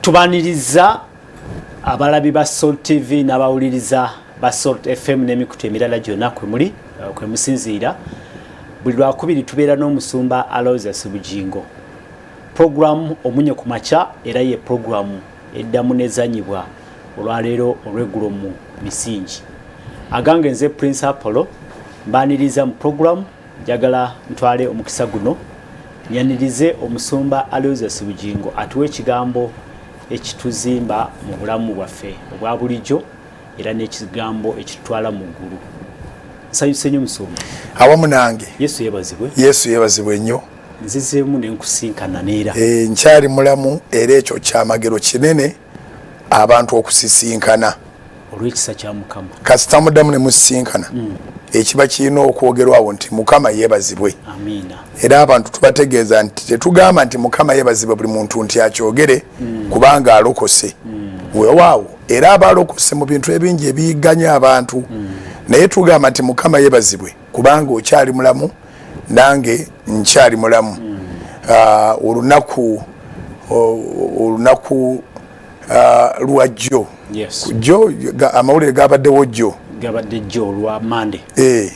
Tubaniriza abalabi ba Salt TV n'abawuliriza ba Salt FM n'emikutu emirala gyonna kwe muli kwe musinziira. Buli Lwakubiri tubeera n'omusumba Aloysius Bugingo. Pulogulaamu Omunye ku Makya era ye pulogulaamu eddamu n'ezannyibwa olwaleero olw'eggulo mu misingi. Agange nze Prince Apollo mbaaniriza mu pulogulaamu. Njagala ntwale omukisa guno nyanirize omusumba Aloysius Bugingo atuwe ekigambo ekituzimba mu bulamu bwaffe obwa bulijjo era n'ekigambo ekitutwala mu ggulu. Nsanyuse nnyo musumba. Awamu nange. Yesu yeebazibwe. Yesu yeebazibwe nnyo. Nzizeemu ne nkusinkana neera. E, nkyali mulamu era ekyo kyamagero kinene abantu okusisinkana. Olw'ekisa kya Mukama. Kasita muddamu ne musisinkana ekiba kirina okwogerwawo nti Mukama yeebazibwe. Amiina. Era abantu tubategeeza nti tetugamba nti Mukama yeebazibwe buli muntu nti akyogere kubanga alokose. Weewaawo era abalokose mu bintu ebingi ebiyigganya abantu, naye tugamba nti Mukama yeebazibwe kubanga okyali mulamu, nange nkyali mulamu. Olunaku lwa jjo. Yes. Jjo amawulire gabaddewo jjo. Gabadde jjo olwa Mande. Eh,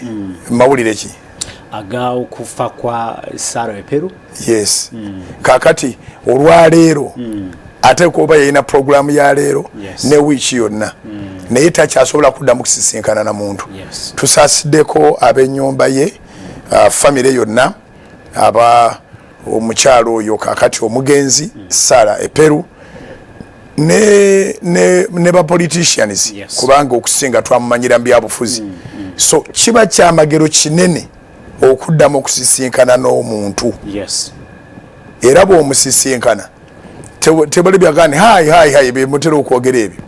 mawulire ki? Aga okufa kwa Sarah Eperu. Yes. Kakati olwaleero ate oba yalina puroguramu ya leero ne wiiki yonna, naye takyasobola kuddamu kusisinkana na muntu. Tusaasiddeko ab'ennyumba ye, famire yonna, aba omukyalo oyo kakati omugenzi Sarah Eperu ne ba politicians, kubanga okusinga twamumanyira mu byabufuzi. So kiba kyamagero kinene okuddamu okusisinkana n'omuntu. Era bw'omusisinkana tebali byagani hi hi hi bemutera okwogera ebyo.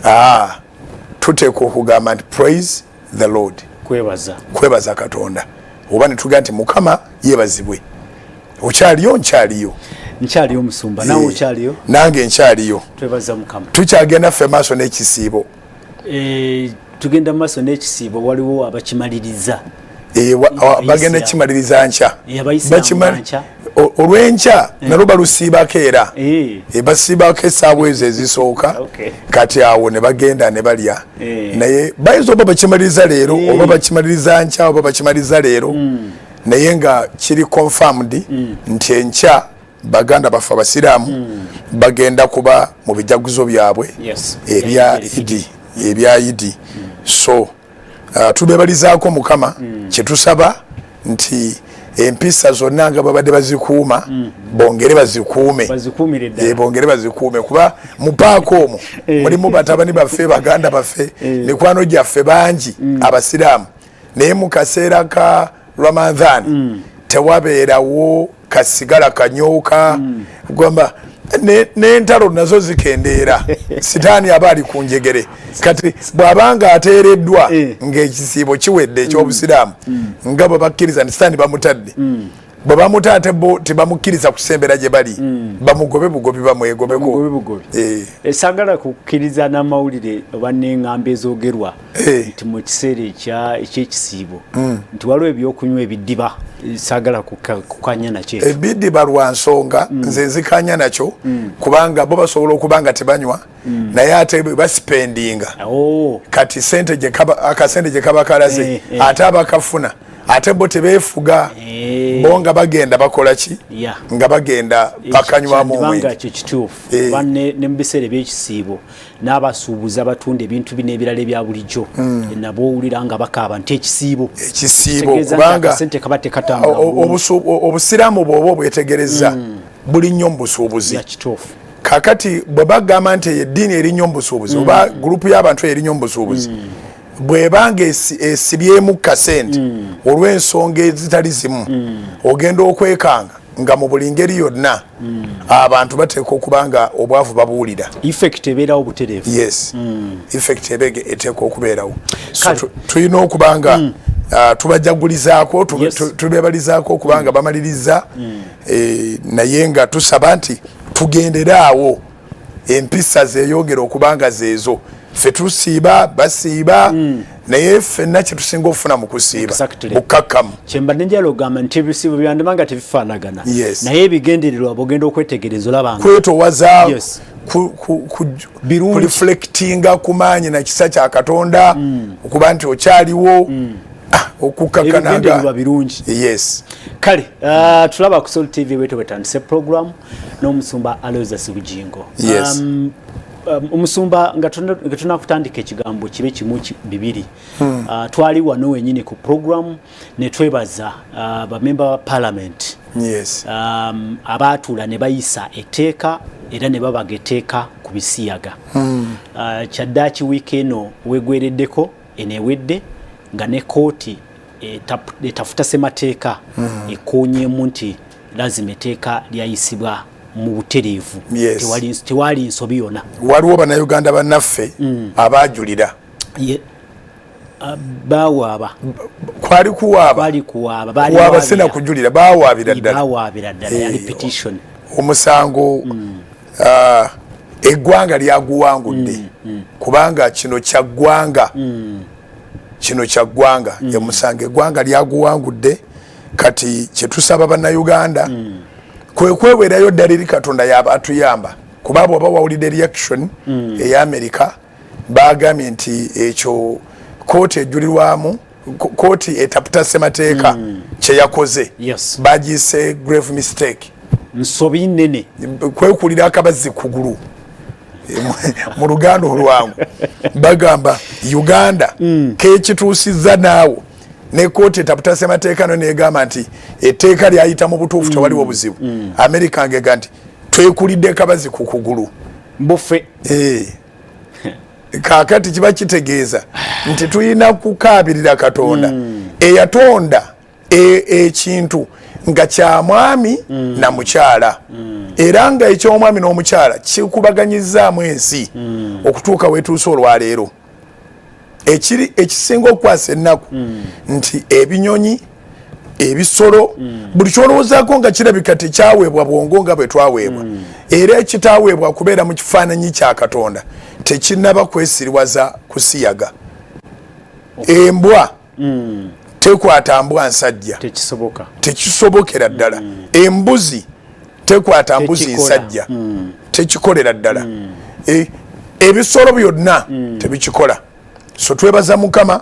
Ah, tuteekwa okugamba nti praise the Lord. Kwebaza. Kwebaza Katonda, oba netugamba nti Mukama yeebazibwe. Okyaliyo? Nkyaliyo. Nkyaliyo musumba, nawe okyaliyo? Nange nkyaliyo. Twebaza Mukama. Tukyagenda ffe maaso n'ekisiibo. Eh, tugenda mu maaso n'ekisiibo, waliwo abakimaliriza. Eh, bagenda kimaliriza nkya. Eh, abayisiraamu nkya. Olw'enkya nalwo balusiibako era. Basiibako essaawa ezo ezisooka. Kati awo ne bagenda ne balya. Naye bayinza oba bakimaliriza leero oba bakimaliriza nkya oba bakimaliriza leero, naye nga kiri confirmed nti enkya baganda baffe abasiraamu bagenda kuba mu bijaguzo byabwe ebya Idi, ebya Idi. So tubebalizaako Mukama. Kyetusaba nti empisa zonna nga babadde bazikuuma, bongere bazikuume. Bazikuumire ddala. Eh, bongere bazikuume, kuba mu paaka omwo mulimu batabani baffe, baganda baffe, mikwano gyaffe bangi abasiraamu, naye mu kaseera ka Ramadhan tewabeerawo kasigala kanyooka gamba n'entalo nazo zikendeera. Sitaani aba ali ku njegere. Kati bw'abanga ateereddwa ng'ekisiibo kiwedde eky'obusiraamu, nga bwe bakkiriza nti Sitaani bamutadde, bwe bamuta ate bo tebamukkiriza kusembera gye bali, bamugobe bugobi, bamwegobeko. Mugobe bugobi. Eh. Saagala kukkiriza n'amawulire oba n'eŋŋambo ezogerwa nti mu kiseera ekyekisiibo nti waliwo ebyokunywa ebidiba. Saagala kukanya nakyo ekyo. Ebidiba lwa nsonga nze nzikanya nakyo, kubanga bo basobola okuba nga tebanywa, naye ate basipendinga. Kati sente gye akasente gye kaba kalaze, ate abakafuna ate bo tebeefuga. Bo nga bagenda bakola ki? Nga bagenda bakanywamu kyandibanga omwenge. Ekyo kituufu, kuba ne mu biseera ebyekisiibo n'abasuubuzi abatunda ebintu bino ebirala ebya bulijjo nabo owulira nga bakaaba nti ekisiibo. Ekisiibo. Kitegeeza nti kubanga akasente kaba tekatambula bulungi. Obusiraamu bw'oba obwetegereza buli nnyo mu busuubuzi. Ya, kituufu. Kakati bwe bagamba nti eyo eddiini eri nnyo mu busuubuzi, oba gurupu y'abantu eri nnyo mu busuubuzi, bw'ebanga esibyemu kasente olw'ensonga ezitali zimu, ogenda okwekanga nga mu buli ngeri yonna abantu bateekwa okuba nga obwavu babuwulira. Effect ebeerawo butereevu. Yes, effect eba eteekwa okubeerawo. So tulina okuba nga tubajagulizaako, tubebalizaako okuba nga bamaliriza, naye nga tusaba nti tugendere awo empisa zeeyongera okuba nga zeezo. Ffe tusiiba, basiiba, naye ffenna kyetusinga okufuna mu kusiiba bukkakkamu. Kyembadde njala ogamba nti ebisiibo byandima nga tebifaanagana, naye ebigendererwa bwogenda okwetegereza olabanga kwetowaza, kureflectinga ku maanyi na kisa kya Katonda, okuba nti okyaliwo, okukakkananga birungi. Yes. Kale tulaba ku Salt TV bwetyo bwetandise program n'omusumba Aloysius Bugingo. Yes. Omusumba, nga tunakutandika ekigambo kibe kimu bibiri, twali wano wenyini ku program ne twebaza bamemba ba parliament. Yes. Abaatuula ne bayisa etteeka era ne babaga etteeka ku bisiyaga. Kyaddaaki wiiki eno wegwereddeko enewedde nga ne kooti etafuta ssemateeka ekoonyeemu nti lazima etteeka lyayisibwa mu butereevu. Yes. Tewali nsobi yonna. Waliwo Bannayuganda bannaffe abajulira. Bawaaba. Kwali kuwaaba. Kwali kuwaaba. Kuwaaba sina kujulira, bawaabira ddala. Bawaabira ddala, yali petition. Omusango eggwanga lyaguwangudde, kubanga kino kya ggwanga. Kino kya ggwanga. Omusango eggwanga lyaguwangudde. Kati kyetusaba Bannayuganda kwe kweweerayo ddala eri Katonda yaba atuyamba, kuba bw'oba wawulidde reaction eya Amerika, bagambye nti ekyo kooti ejulirwamu, kooti etaputa ssemateeka kyeyakoze bagiyise grave mistake. Nsobi nnene. Kwekulira akabazzi kugulu. Mu Luganda olwangu bagamba Uganda kekituusizza naawo ne kooti etaputa ssemateeka no negamba nti etteeka lyayita mu butuufu, tewaliwo buzibu. Amerika ngega nti twekulidde kabazi ku kugulu. Mbuffe. Kaakati kiba kitegeeza nti tulina kukaabirira Katonda eyatonda ekintu nga kya mwami na mukyala, era nga eky'omwami n'omukyala kikubaganyizaamu ensi okutuuka wetuuse olwaleero. Ekiri ekisinga okukwasa ennaku nti ebinyonyi, ebisolo, buli kyolowoozaako nga kirabika tekyaweebwa bwongo nga bwe twaweebwa, era ekitaweebwa kubeera mu kifaananyi kya Katonda tekinnaba kwesiriwaza kusiyaga. Embwa tekwata mbwa nsajja, tekisobokera ddala. Embuzi tekwata mbuzi nsajja, tekikolera ddala. Ebisolo byonna tebikikola. So twebaza Mukama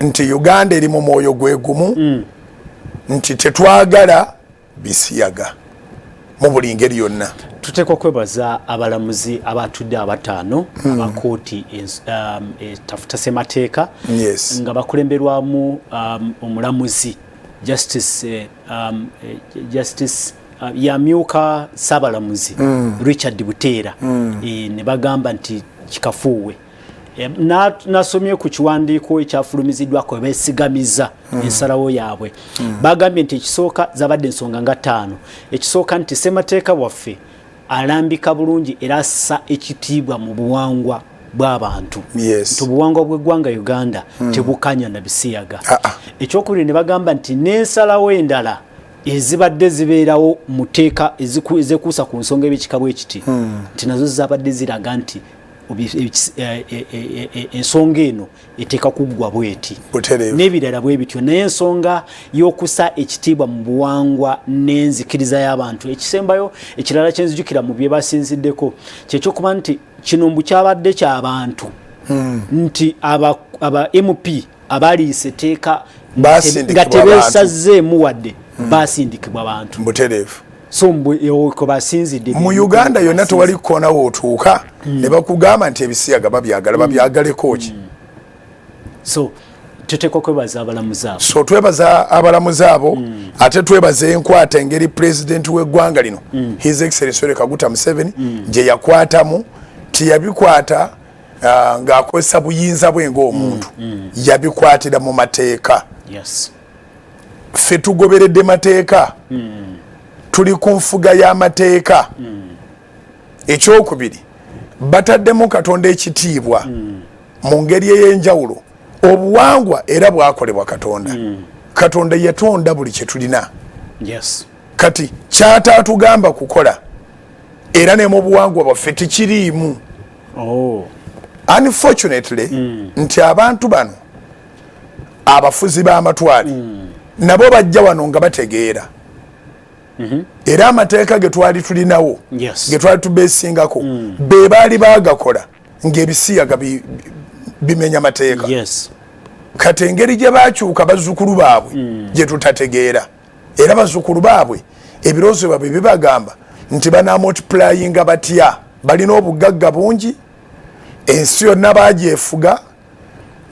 nti Uganda eri mu mwoyo gwe gumu, nti tetwagala bisiyaga mu buli ngeri yonna. Tuteekwa kwebaza abalamuzi abatudde abataano abakooti etafuta ssemateeka, nga bakulemberwamu omulamuzi Justice yamyuka ssaabalamuzi Richard Buteera, ne bagamba nti kikafuuwe. Nasomye ku kiwandiiko ekyafulumiziddwako beesigamiza ensalawo yaabwe. Bagambye nti ekisooka zabadde ensonga nga ttaano. Ekisooka nti ssemateeka waffe alambika bulungi era assa ekitiibwa mu buwangwa bw'abantu, nti obuwangwa bw'eggwanga Uganda tebukanya na bisiyaga. Ekyokubiri ne bagamba nti n'ensalawo endala ezibadde zibeerawo mu tteeka ezekuusa ku nsonga ebikika bwe kiti, nti nazo zabadde ziraga nti ensonga eno eteeka kuggwa bweti n'ebirala bwe bityo. Naye ensonga y'okussa ekitiibwa mu buwangwa n'enzikiriza y'abantu. Ekisembayo ekirala kyenzijukira mu bye basinziddeko kyekyokuba nti kino mbu kyabadde ky'abantu, nti aba MP abaliisa etteeka nga tebeesazzeemu wadde, basindikibwa bantu. Butereevu. So kwe basinzidde. Mu Uganda yonna tewali kkoona wootuuka ne bakugamba nti ebisiyaga babyagala, babyagaleko ki? So tuteekwa kwebaza abalamuzi abo. So twebaza abalamuzi abo, ate twebaza enkwata engeri pulezidenti w'eggwanga lino, His Excellence Yoweri Kaguta Museveni, gye yakwatamu. Teyabikwata ng'akozesa buyinza bwe ng'omuntu, yabikwatira mu mateeka. Ffe tugoberedde mateeka, tuli ku nfuga y'amateeka. Ekyokubiri, bataddemu Katonda ekitiibwa mu ngeri ey'enjawulo. Obuwangwa era bwakolebwa Katonda. Katonda yatonda buli kye tulina. Kati kyataatugamba kukola era ne mu buwangwa bwaffe tekiriimu. Unfortunately, nti abantu bano abafuzi b'amatwale nabo bajja wano nga bategeera, era amateeka ge twali tulinawo, ge twali tubesingako, be baali baagakola ng'ebisiyaga bimenya mateeka. Kati engeri gye bakyuka bazzukulu baabwe gye tutategeera, era bazzukulu baabwe ebirowoozo byabwe bibagamba nti banamultiplyinga batya, balina obugagga bungi, ensi yonna bagyefuga,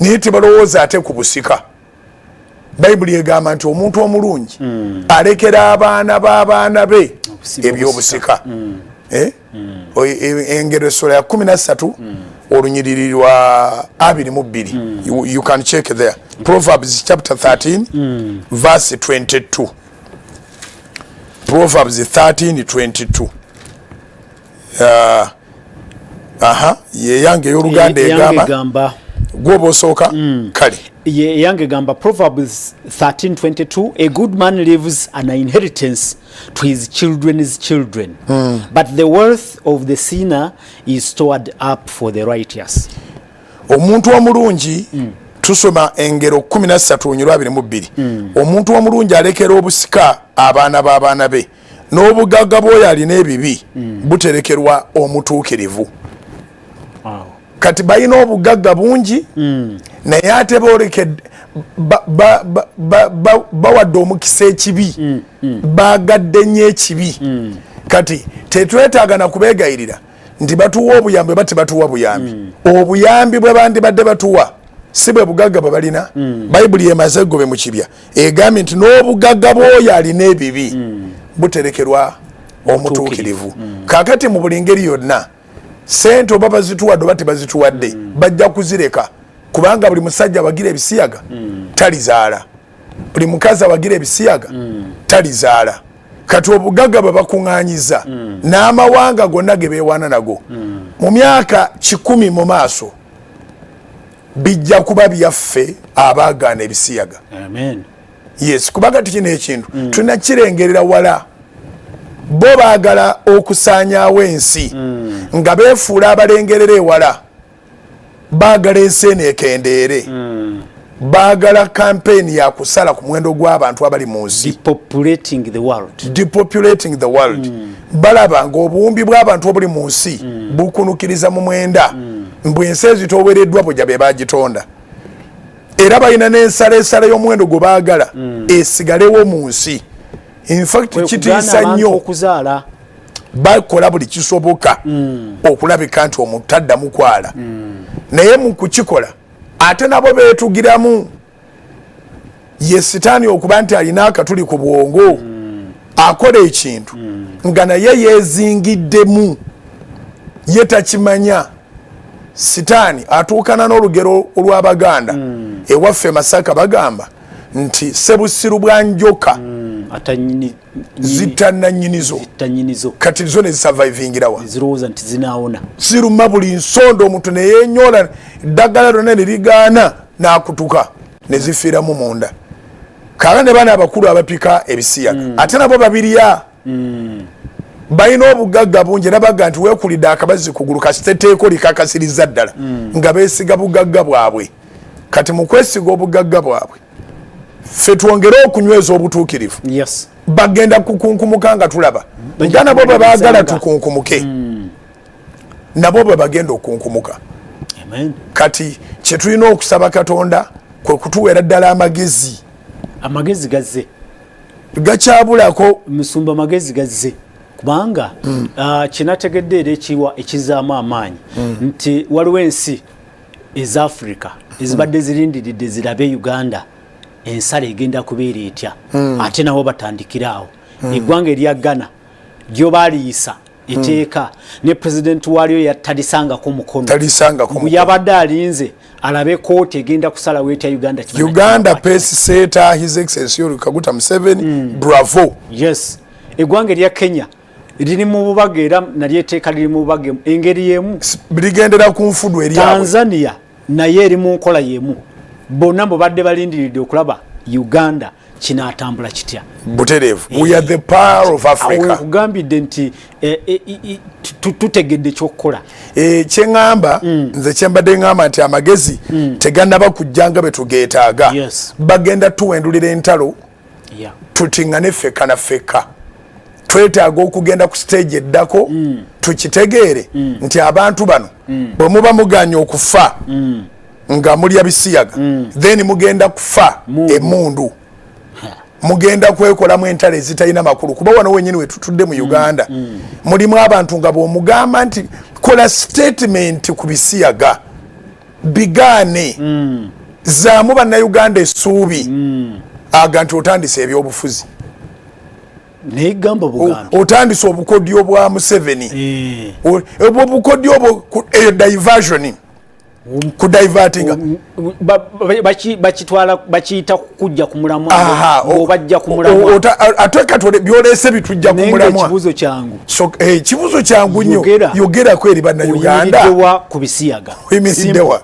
naye tebalowooza ate ku busika. Bayibuli egamba nti omuntu omulungi alekera abaana b'abaana be ebyobusika. Engero essula ya 13, olunyiriri lwa 22. You can check there, Proverbs chapter 13, verse 22. Proverbs 13 22. Aha, yeyange ey'oluganda egamba, gwoba osooka, kale. Yange egamba, Proverbs 13:22, "A good man leaves an inheritance to his children's children, but the wealth of the sinner is stored up for the righteous." Omuntu omulungi, tusoma Engero 13 olunyiriri 22, omuntu omulungi alekera obusika abaana b'abaana be, n'obugagga bw'oyo alina ebibi buterekerwa omutuukirivu. Kati balina obugagga bungi, naye ate bolekedde bawadde omukisa ekibi, bagadde nnyo ekibi. Kati tetwetaaga na kubeegayirira nti batuwa obuyambi oba tebatuwa buyambi. Obuyambi bwe bandibadde batuwa si bwe bugagga bwe balina. Bayibuli emaze eggobe mu kibya egambye nti n'obugagga bw'oyo alina ebibi buterekerwa omutuukirivu. Kakati mu buli ngeri yonna, sente oba bazituwadde oba tebazituwadde, bajja kuzireka, kubanga buli musajja awagira ebisiyaga talizaala, buli mukazi awagira ebisiyaga talizaala. Kati obugagga bwe bakuŋŋanyiza n'amawanga gonna ge beewaana nago, mu myaka 100 mu maaso bijja kuba byaffe abaagaana ebisiyaga. Amen. Yes, kubanga tikino ekintu tulina kirengerera wala. Bo baagala okusaanyaawo ensi nga beefuula abalengerera ewala. Baagala ensi eno ekendeere, baagala kampeyini yakusala ku muwendo gw'abantu abali mu nsi. Depopulating the world. Depopulating the world. Balaba ng'obuwumbi bw'abantu obuli mu nsi bukunukiriza mu 9, mbwe ensi ezitoowereddwa bujja be bagitonda, era balina n'ensalaesala y'omuwendo gwe baagala esigalewo mu nsi. Infact, Kwe kitiisa kugaana abantu nnyo. okuzaala. Bakola buli kisoboka okulabika nti omuntu taddamu kwala, naye mu kukikola ate nabo beetugiramu. Ye Sitaani okuba nti alina akatuli ku bwongo, akola ekintu nga naye yeezingiddemu, ye takimanya. Sitaani atuukana n'olugero olw'Abaganda ewaffe Masaka, bagamba nti sebusiru bwa njoka ata nyini zitta nannyinizo. Zitta nnyinizo. Kati zo ne zisurvivingirawa? Zirowooza nti zinaawona. Ziruma buli nsonda, omuntu neyenyola eddagala lyonna ne ligaana, n'akutuka ne zifiiramu munda. Kala ne bana abakulu abapika ebisiyaga, ate nabo babirya, balina obugagga bungi, era baga nti weekulidde akabazzi kugulu, kasiteteeko likakasiriza ddala, nga beesiga bugagga bwabwe. Kati mu kwesiga obugagga bwabwe, ffe twongere okunyweza obutuukirivu. Bagenda kukunkumuka nga tulaba Bajja nga nabo bwe baagala kumaliriza tukunkumuke, nabo bwe bagenda okunkumuka. Amen. Kati kyetulina okusaba Katonda kwe kutuweera ddala amagezi. Amagezi gazze. Gakyabulako. Musumba, amagezi gazze, kubanga kinategedde era ekiwa ekizaamu amaanyi nti waliwo ensi eza Africa ezibadde zirindiridde zirabe Uganda ensala egenda kubeera etya, ate nabo batandikire awo. Eggwanga erya Ghana lyo baaliyisa eteeka, ne pulezidenti waalyo yatalisangako mukono. Talisangako Mbu mukono. Yabadde alinze alabe kooti egenda kusalawo etya Uganda kibanda Uganda kinakwata. Pace setter, His Excellency Yoweri Kaguta Museveni, bravo. Yes, eggwanga erya Kenya liri mu bubaga, era nalyo etteeka liri mu bubaga engeri y'emu. Ligendera ku nfudu eryabwe. Tanzania naye eri mu nkola y'emu. Bonna bwe badde balindiridde okulaba Uganda Kinaatambula kitya? Butereevu, we are the power of Africa. Nkugambidde nti tutegedde kyokukola. Kyeŋŋamba nze, kyembadde ŋŋamba nti amagezi tegannaba kujja nga bwe tugeetaaga. Bagenda tuwendulira entalo, tutiŋŋane ffekka na ffekka. Twetaaga okugenda ku stage eddako, tukitegeere nti abantu bano bwe muba muganye okufa nga mulya bisiyaga, then mugenda kufa emundu, mugenda kwekolamu entalo ezitalina makulu. Kuba wano wenyini wetutudde mu Uganda mulimu abantu nga bwomugamba nti kola statement ku bisiyaga, bigaane, zaamu Bannayuganda essuubi, aga nti otandise ebyobufuzi. Naye gamba bugambi. Otandise obukodyo bwa Museveni. Obwo obukodyo obwo, eyo diversion, kudivertinga. Bakitwala, bakiyita kujja ku mulamwa. Obajja ku mulamwa. Ate kati byolese bitujja ku Naye nga mulamwa. Ekibuuzo kyangu. So ekibuuzo kyangu nnyo. Yogera. Yogerako eri Bannayuganda. Oyimiriddewa ku bisiyaga? Oyimiriddewa?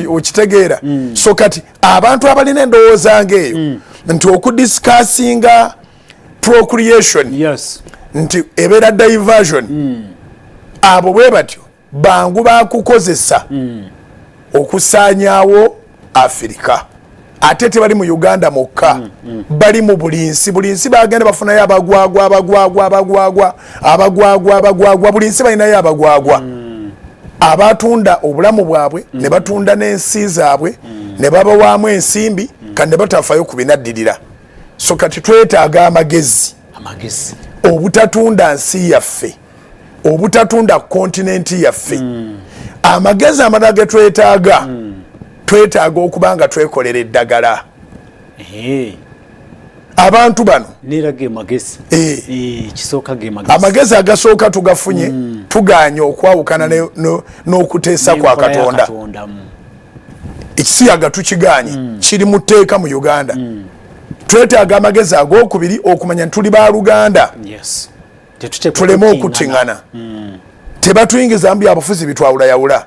Okitegeera? So kati abantu abalina endowooza ngaeyo nti okudiscussinga procreation nti ebeera diversion, abo bwe batyo bangu bakukozesa okusaanyaawo Afirika. Ate tebali mu Uganda mwokka, bali mu buli nsi. Buli nsi bagenda bafunayo abagwagwa, abagwagwa, abagwagwa, abagwagwa, abagwagwa. Buli nsi balinayo abagwagwa abatunda obulamu bwabwe ne batunda n'ensi zaabwe ne babawaamu ensimbi, kati ne batafayo ku binaddirira. So kati twetaaga amagezi. Amagezi. Obutatunda nsi yaffe, obutatunda kontinenti yaffe. Amagezi amalala ge twetaaga, twetaaga okuba nga twekolera eddagala. Abantu bano Neera ge magezi. Kisooka ge magezi. Amagezi agasooka tugafunye, tuganye okwawukana n'okuteesa kwa N'enkola ya Katonda. Katonda. Ekisiyaga tukiganye, kiri mu tteeka mu Uganda. Twetaaga amagezi agokubiri okumanya nti tuli baluganda. Tetuteekwa Tuleme okuttiŋŋana. Okuttiŋŋana, tebatuyingiza mu byabufuzi bitwawulayawula.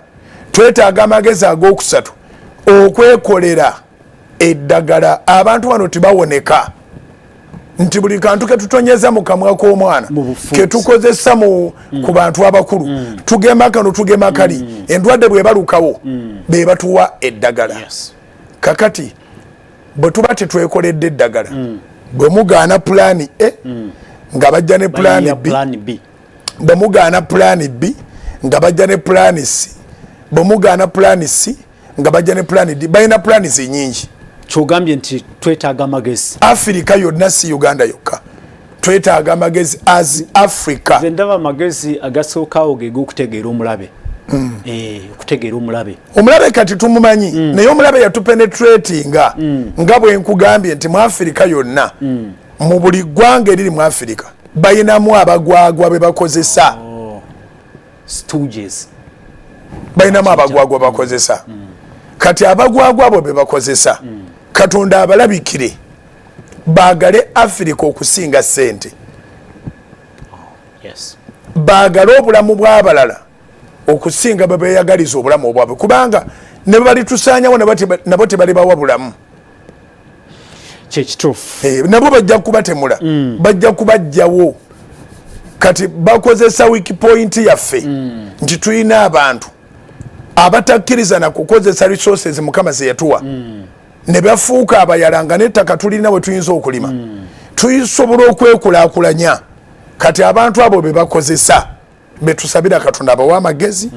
Twetaaga amagezi ag'okusatu okwekolera eddagala. Abantu bano tebawoneka nti buli kantu ketutonyeza mu kamwa k'omwana, Mu bufuuzi. ketukozesa ku bantu abakulu, tugema kano, tugema kali, endwadde bwebalukawo be batuwa eddagala. Kakati bwe tuba tetwekoledde eddagala, bwe mugaana pulaani A nga bajja ne pulaani Bayiiya B. Plan B. Bwe mugaana pulaani B nga bajja ne pulaani C. Bwe mugaana pulaani C nga bajja ne pulaani D. Balina pulaani zinyingi. Kyogambye nti twetaaga amagezi. Afirika yonna, si Uganda yokka, twetaaga amagezi as Africa. Nze ndaba amagezi agasookawo ge g'okutegeera omulabe. Okutegeera omulabe. Omulabe kati tumumanyi, naye omulabe yatupenetratinga nga bwe nkugambye nti mu Afirika yonna, mu buli ggwanga eriri mu Afirika, balinamu abagwagwa be bakozesa. Stooges. Balinamu abagwagwa bakozesa. Kati abagwagwa abo be bakozesa, Katonda abalabikire baagale Afirika okusinga ssente, baagale obulamu bw'abalala okusinga bwe beeyagaliza obulamu obwabwe, kubanga ne bwe balitusaanyawo nabo tebalibawa bulamu. Kyekituufu. Nabo bajja kubatemula, bajja kubajjawo. Kati bakozesa weak point yaffe nti tulina abantu abatakkiriza na kukozesa resources Mukama ze yatuwa, ne bafuuka abayala nga n'ettaka tulina we tuyinza okulima, tusobola okwekulaakulanya. Kati abantu abo be bakozesa, betusabira Katonda abawe amagezi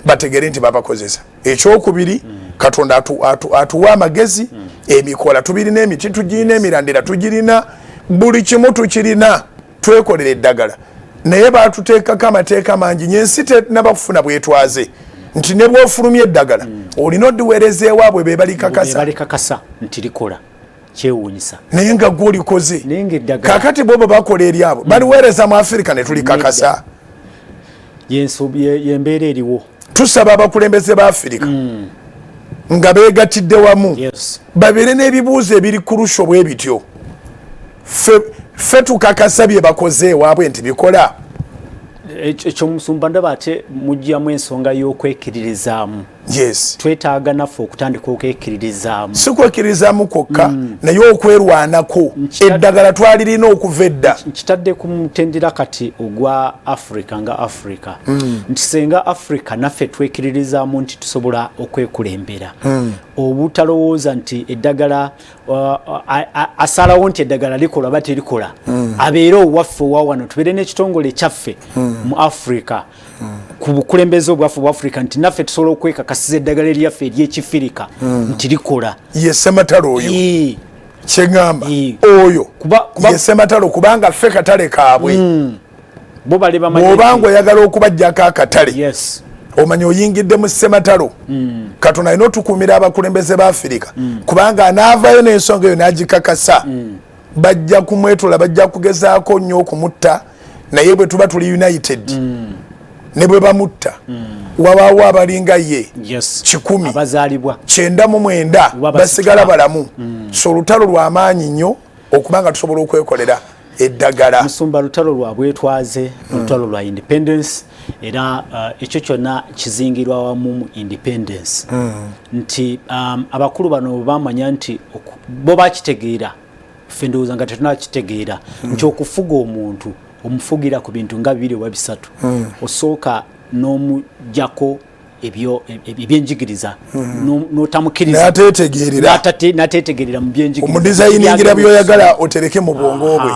bategere nti babakozesa. Ekyokubiri, Katonda atuwa amagezi. Emikola tubirina, emiti tugirina, emirandira tugirina, buli kimu tukirina, twekolera eddagala. Naye batuteekako amateeka mangi nyo. Ensi tenaba kufuna bwetwaze nti ne bwofulumya eddagala olina odiweereza ewaabwe be balikakasa. Balikakasa nti likola. Kyewuunyisa. Naye nga gwe olikoze. Naye nga eddagala Kakati bobo bakola eryabo, baliweereza mu Afirika ne tulikakasa? Yembeera eriwo. Tusaba abakulembeze ba Afirika nga beegatidde wamu babeere n'ebibuuzo ebiri kurusho bwe bityo: ffe tukakasa bye bakoze ewaabwe nti bikola? Ekyo musumba, ndaba ate mugyamu ensonga y'okwekiririzaamu. Yes. Twetaaga naffe okutandika okwekkiririzaamu. Si kwekkiririzaamu kwokka, naye okwerwanako. Eddagala twalirina okuva edda. Nkitadde ku mutendera kati ogwa Africa nga Africa, nti senga Africa naffe twekkiririzaamu nti tusobola okwekulembera, obutalowooza nti eddagala asalawo nti eddagala likola oba terikola, abeere owaffe owa wano, tubeere n'ekitongole kyaffe mu Africa, ku bukulembeze obwaffe bwa Africa, nti naffe tusobola okwekakasiza eddagala eryaffe eryekifirika nti likola. Ye Sematalo oyo kyeŋŋamba oyo ye Sematalo, kubanga ffe katale kaabwe. Bo bali bamanyi Bw'obanga oyagala okubajjako akatale, omanya oyingidde mu Sematalo. Katonda alina otukuumira abakulembeze ba Afirika, kubanga anaavayo n'ensonga eyo n'agikakasa, bajja kumwetola, bajja kugezaako nnyo okumutta. Naye bwe tuba tuli united, ne bwe bamutta, wabaawo abalinga ye 100 abazaalibwa 99 Oba basigala balamu. So olutalo lw'amaanyi nnyo okuba nga tusobola okwekolera eddagala. Musumba, lutalo lwa bwetwaze, lutalo lwa independence, era ekyo kyonna kizingirwa wamu mu independence, nti abakulu bano bamanya nti bo bakitegeera, ffe ndowooza nga tetunakitegeera, nti okufuga omuntu omufugira ku bintu nga bibiri oba bisatu. Osooka n'omugjako ebyenjigiriza, n'otamukiriza N'ateetegeerera. N'ateetegeerera mu byenjigiriza. Omudizayiningira byoyagala otereke mu bwongo bwe.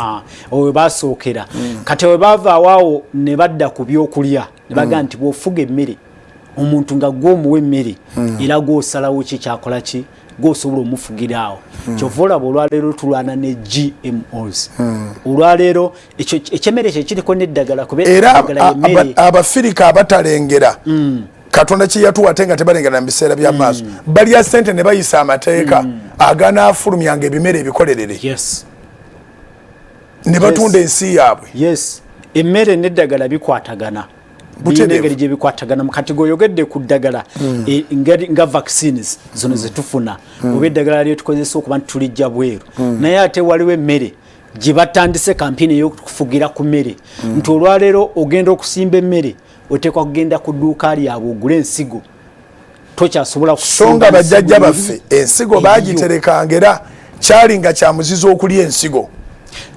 Owe basookera. Kati we bava awaawo ne badda ku byokulya, ne bagamba nti bw'ofuga emmere, omuntu nga gwe omuwa emmere, era gw'osalawo ki kyakola, ki gwosobola omufugira awo. Kyova olaba olwaleero tulwana ne GMOs. Olwaleero ekyo ekyemmere kye kiriko n'eddagala, kuba Era eddagala y'emmere. Abafirika abatalengera Katonda kyeyatuwa, ate nga tebalengera mu biseera bya maaso, balya sente ne bayisa amateeka aganaafulumyanga ebimere ebikolerere ne batunda ensi yaabwe. Yes, emmere n'eddagala bikwatagana. Butereevu. Birina engeri gye bikwatagana. Kati gweoyogedde ku ddagala, nga vaccines zino zetufuna, oba eddagala lyetukozesa okuba nti tulijja bweru, naye ate waliwo emmere gye batandise kampini ey'okufugira ku mmere, nti olwaleero ogenda okusimba emmere, oteekwa kugenda ku dduuka lyabwe ogule ensigo, tokyasobola So nga kusimba bajjajja nsigo baffe ensigo eriyo. Bagiterekanga, era kyali nga kyamuzizo okulya ensigo.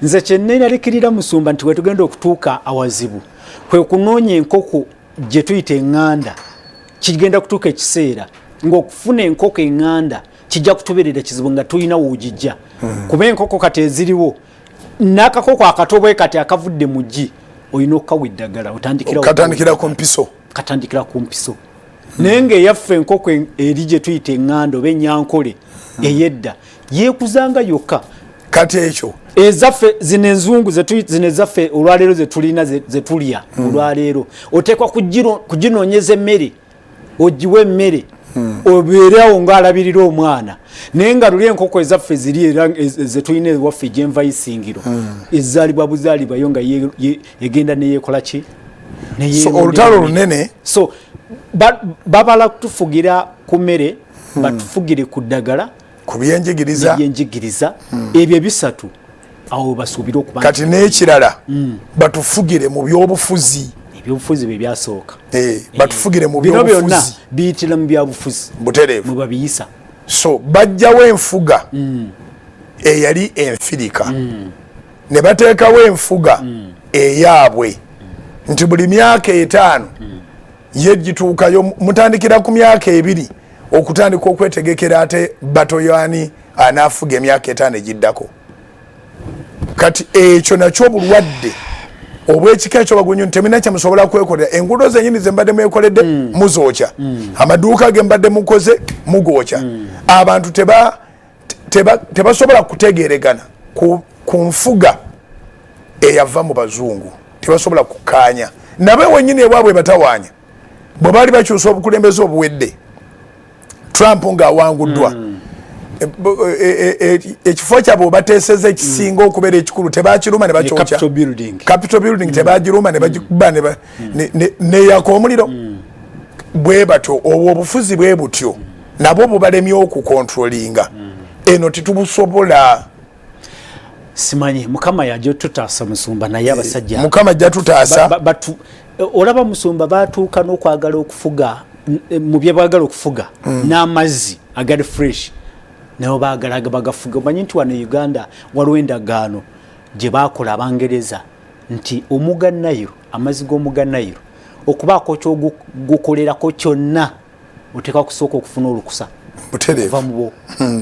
Nze kyeneeralikirira, musumba, nti wetugenda okutuuka awazibu kwe kunoonya enkoko gye tuyita eŋŋanda. Kigenda kutuuka ekiseera ng'okufuna enkoko eŋŋanda kijja kutubeerera kizibu, nga tulina woogijja, kuba enkoko kati eziriwo, n'akakoko akato bwe kati akavudde mu ggi, olina okukawa eddagala, otandikira Katandikira ku mpiso. Katandikira ku mpiso. Naye ng'eyaffe enkoko eri gye tuyita eŋŋanda oba enyankole ey'edda yeekuzanga yokka. Kati ekyo Ezaffe zino enzungu zino ezaffe olwaleero zetulina, zetulya olwaleero, oteekwa kuginoonyeza emmere, ogiwa emmere, obeereawo ng'alabirira omwana. Naye nga luli enkoko ezaffe ziri era zetulina ewaffe gyenva isingiro, ezaalibwa buzaalibwayo nga egenda neyekola ki. So olutalo lunene. So babala kutufugira ku mmere, batufugire ku ddagala, ku byenjigiriza. Ebyenjigiriza, ebyo ebisatu awo basuubire okuba. Kati n'ekirala, batufugire mu byobufuzi. Ebyobufuzi bye byasooka. Batufugire mu Bino byonna byobufuzi. Biyitira mu byabufuzi. Butereevu. Mwe babiyisa. So bajjawo enfuga eyali enfirika, ne bateekawo enfuga eyaabwe, nti buli myaka 5 ye gituukayo, mutandikira ku myaka 2 okutandika okwetegekera ate batoyani anaafuga emyaka 5 egiddako. Kati ekyo nakyo obulwadde obwekika ekyo bagunyu, temina kyemusobola kwekolera. Enguudo zenyini zembadde mwekoledde, muzookya. Amaduuka gembadde mukoze, mugookya. Abantu tebasobola kutegeregana ku nfuga eyava mu bazungu, tebasobola kukkaanya nabe wenyini ewaabwe batawaanya. Bwe baali bakyusa obukulembeze obuwedde, Trump ng'awanguddwa, ekifo kyabwe obateeseza ekisinga okubeera ekikulu tebakiruma ne bakyokya. Capitol Building. Capitol Building tebagiruma ne bagikuba neyaka omuliro. Bwe batyo obwo obufuzi bwe butyo nabwo bubalemye okukontrolinga eno, tetubusobola. Simanyi, Mukama yajja tutaasa, musumba, naye abasajja Mukama ajja tutaasa. Olaba, musumba, batuuka n'okwagala okufuga. Mu bye baagala okufuga n'amazzi agali fresh nabo baagala bagafuga. Omanyi nti wano e Uganda waliwo endagaano gye baakola Abangereza nti omugga Nile, amazzi g'omugga Nile, okubaako kyogukolerako kyonna oteekwa kusooka okufuna olukusa Butereevu. Okuva mubo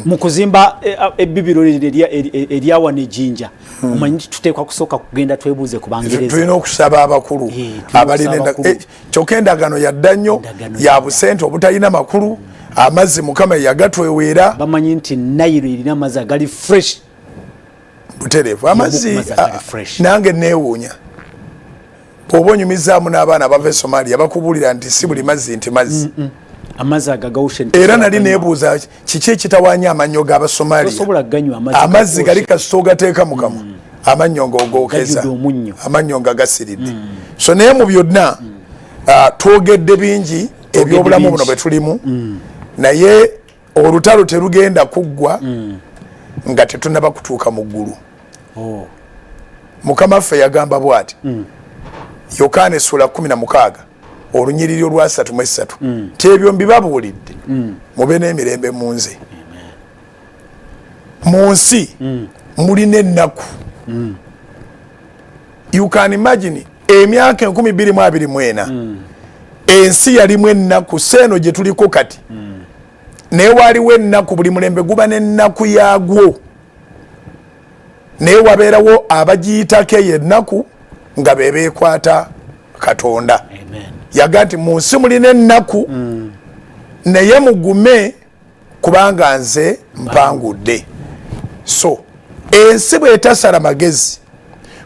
mu kuzimba ebbibiro eryawano ejinja. Omanyi nti tuteekwa kusooka kugenda twebuuze ku Bangereza. Tulina okusaba abakulu. Tulina abalina okusaba abakulu. Kyokka endagaano yadda nnyo. Endagaano ya yadda. Busente obutalina makulu, amazzi Mukama yeyagatweweera. Bamanyi nti Nile erina amazzi agali fresh. Butereevu, amazzi. Amazzi agali fresh. Nange neewuunya, oba onyumizaamu n'abaana abava e Somalia, bakubuulira nti si buli mazzi nti mazzi. Amazzi aga ga ocean Era nali neebuuza kiki ekitawaanya amannyo g'Abasomalia. Tosobola ganywa amazzi ga Amazzi gali ocean. Kasita ogateeka mu kamwa, amannyo ng'ogookeza. Gajjudde omunnyo. Amannyo nga gasiridde. So naye mu byonna, twogedde bingi ebyobulamu buno Bingi. bwe tulimu, naye olutalo terugenda kuggwa nga tetunaba kutuuka mu ggulu. Oh. Mukama ffe yagamba bw'ati, Yokaana essula 16 olunyiriri olwasatu mu esatu, nti ebyo mbibabuulidde mube n'emirembe mu nze. Mu nsi mulina ennaku. You can imagine, emyaka 2024 ensi yalimu ennaku, seeno gye tuliko kati. Naye waliwo ennaku, buli mulembe guba n'ennaku yaagwo, naye wabeerawo abagiyitako eyo ennaku nga be beekwata Katonda. Amen. Yaga nti mu nsi mulina ennaku, naye mugume kubanga nze mpangudde. So ensi bwetasala magezi